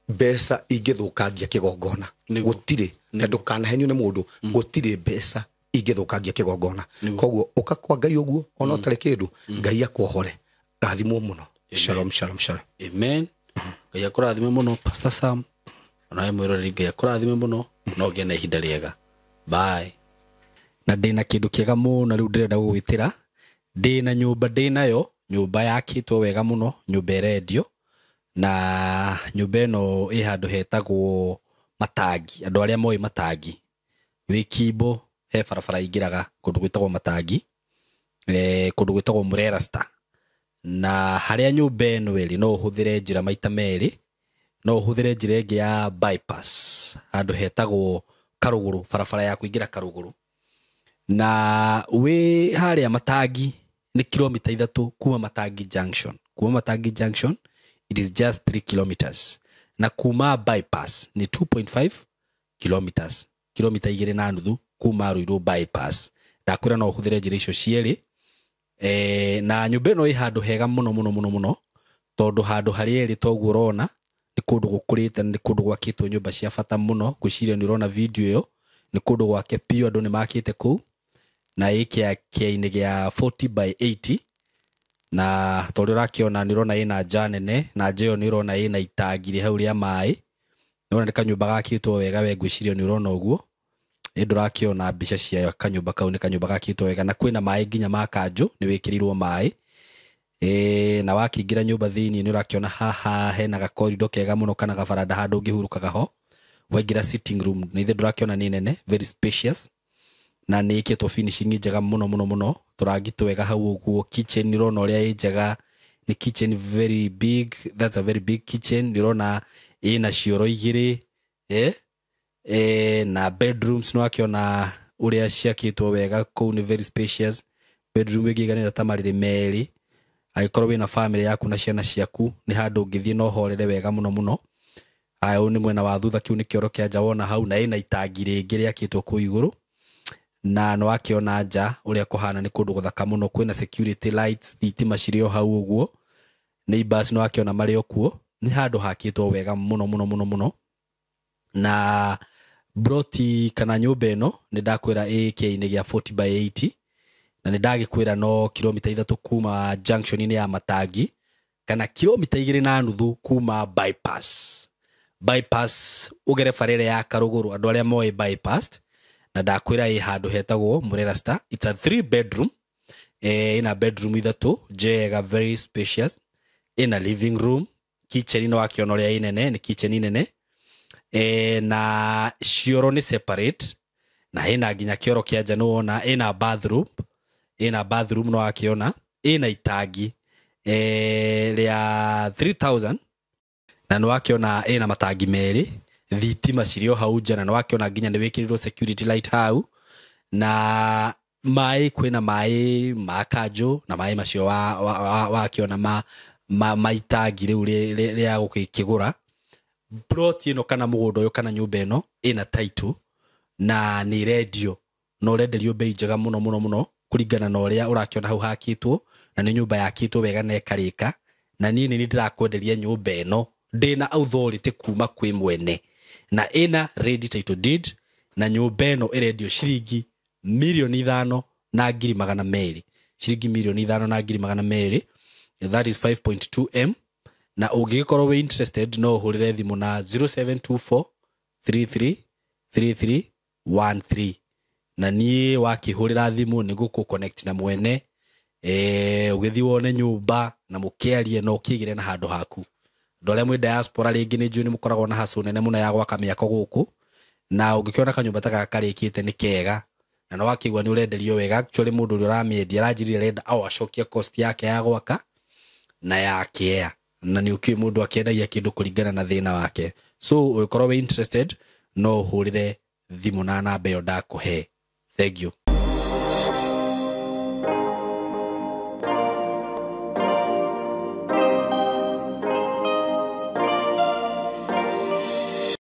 mbeca ingĩthũkangia kĩgongona. Gũtirĩ, na ndũkanahenio nĩ mũndũ, gũtirĩ mbeca ingĩthũkangia kĩgongona. Koguo ũka kwa Ngai ũguo ona ũtarĩ kĩndũ, Ngai akuohore. Rathimwo mũno. Shalom, shalom, shalom. Amen. Ngai akũrathime mũno, Pastor Sam. Onawe mwĩroreri, Ngai akũrathime mũno na ũgĩe na ihinda rĩega. Bye. Na ndĩna kĩndũ kĩega mũno rĩu ndĩrenda gũgwĩtĩra. Ndĩna nyũmba, ndĩnayo nyũmba yakĩtwo wega mũno, nyũmba ĩrendio, na nyũmba ĩno ĩ handũ hetagwo Matangi. Andũ arĩa moĩ Matangi, wĩ Kimbo he barabara ingĩraga kũndũ gwĩtagwo Matangi, kũndũ gwĩtagwo Murera Star. Na harĩa nyũmba ĩno ĩrĩ, no ũhũthĩre njĩra maita merĩ. No ũhũthĩre njĩra ĩngĩ ya bypass handũ hetagwo Karũgũrũ, barabara ya kũingĩra Karũgũrũ, na wĩ harĩa Matangi nĩ kilomita 3 kuma Matangi Junction. Kuma Matangi Junction it is just 3 kilometers, na kuma bypass nĩ 2.5 kilometers, kilomita 2.5 kuma Ruiru bypass. Ndakwĩra no ũhũthĩre njĩra icio cierĩ. Na nyũmba ĩno ĩ handũ hega mũno mũno mũno mũno, tondũ handũ harĩa ĩrĩ toguo ũrona nĩ kũndũ gũkũrĩte, nĩ kũndũ gwakĩtwo nyũmba cia bata mũno. Ngwĩciria nĩ ũrona video ĩyo, nĩ kũndũ gwake biũ, andũ nĩ makĩte kũu. Na ĩ kĩainĩ gĩa 40 by 80, na ta ũrĩa ũrakĩona nĩ ũrona ĩna nja nene, na nja ĩyo nĩ ũrona ĩna itangi rĩ hau rĩa maĩ. Nĩ ũrona nĩ kanyũmba gakĩtwo wega. We ngwĩciria nĩ ũrona ũguo, ĩ ndũrakĩona mbica cia kanyũmba kau? Nĩ kanyũmba gakĩtwo wega na kwĩna maĩ nginya ma kanjũ, nĩ wĩkĩrĩirwo maĩ. Na wakĩingĩra nyũmba thĩinĩ, nĩ ũrakĩona haha hena gakorido kega mũno kana gabaranda handũ ũngĩhurũkaga ho. Waingĩra sitting room, nĩ ithe ndũrakĩona nĩ nene, very spacious, na nĩ ĩkĩtwo finishing njega mũno mũno mũno, tũrangi twega hau ũguo. Kitchen nĩ ũrona ũrĩa ĩ njega, Nĩ kitchen very big, that's a very big kitchen. Nĩ ũrona ĩna cioro igĩrĩ, na bedrooms nĩ wakĩona ũrĩa ciakĩtwo wega kũu, nĩ very spacious. Bedroom ĩngĩiganĩra ta marĩrĩ merĩ. Angĩkorwo wĩna family yaku na ciana ciaku, nĩ handũ ũngĩthiĩ na ũhorere wega mũno mũno. Aya, ũyũ nĩ mwena wa thutha, kĩu nĩ kĩoro kĩa nja wona hau, na ĩna itangi rĩngĩ rĩakĩtwo kũu igũrũ. Na nĩ wakĩona nja ũrĩa kũhana, nĩ kũndũ gũthaka mũno. Kwĩna security lights, thitima cirĩ o hau ũguo, neighbors nĩ wakĩona marĩ o kuo. Nĩ handũ hakĩtwo wega mũno mũno mũno mũno. Na broti kana nyũmba ĩno nĩ ndakwĩra ĩ kĩainĩ gĩa 40 by 80, na nĩ ndagĩkwĩra no kilomita 3 kuma junction-inĩ ya Matangi, kana kilomita 2.5 kuma bypass. Bypass ũgere bara ĩrĩa ya Karũgũrũ, andũ arĩa moĩ bypass. Na ndakwĩra ĩ handũ hetagwo Murera Star. It's a three bedroom, ĩna bedroom ithatũ njega, very spacious, ĩna living room, kitchen nĩ wakĩona ũrĩa ĩ nene, nĩ kitchen nene, na cioro nĩ separate, na ĩna nginya kĩoro kĩa nja nĩ wona. Ĩna bathroom, ĩna bathroom nĩ wakĩona, ĩna itangi rĩa 3000, na nĩ wakĩona ĩna matangi merĩ, thitima cirĩ o hau nja, na nĩ wakĩona nginya nĩ wĩkĩrĩirwo security light hau. Na maĩ, kwĩna maĩ ma kanjũ, na maĩ macio wakĩona ma itangi rĩu rĩa gũkĩgũra plot ĩno kana mũgũnda ũyũ kana nyũmba ĩno. Ĩna title na nĩ ĩrendio, na ũrenderio bei njega mũno mũno mũno kũringana na ũrĩa ũrakĩona hau hakĩtwo, na nĩ nyũmba yakĩtwo wega na ĩkarĩka. Na niĩ nĩ ndĩrakwenderia nyũmba ĩno ndĩna authority kuma kwĩ mwene, na ĩna ready title deed. Na nyũmba ĩno ĩrendio ciringi 5,200,000, ciringi 5,200,000, that is 5.2 m. Na ũngĩgĩkorwo wĩ interested, no ũhũrĩre thimũ na 0724 33 33 13. Na niĩ wakĩhũrĩra thimũ nĩ gũkũ connect na mwene, ũgĩthiĩ wone nyũmba na mũkĩarie na ũkĩgĩre na handũ haku. Andũ arĩa mwĩ diaspora rĩngĩ nĩ njũĩ nĩ mũkoragwo na hustle nene mũno ya gwaka mĩako gũkũ, na ũngĩkĩona kanyũmba ta gaka karĩkĩte nĩ kega, na nĩ wakĩigua nĩ ũrenderio wega. Actually, mũndũ ũrĩa ũramĩendia aranjĩrire arenda o acokie cost yake ya gwaka na ya kĩea, na nĩ ũkĩũĩ mũndũ akĩendagia kĩndũ kũringana na thĩna wake. So ũngĩkorwo wĩ interested, no ũhũrĩre thimũ na namba ĩyo ndakũhe. Thank you.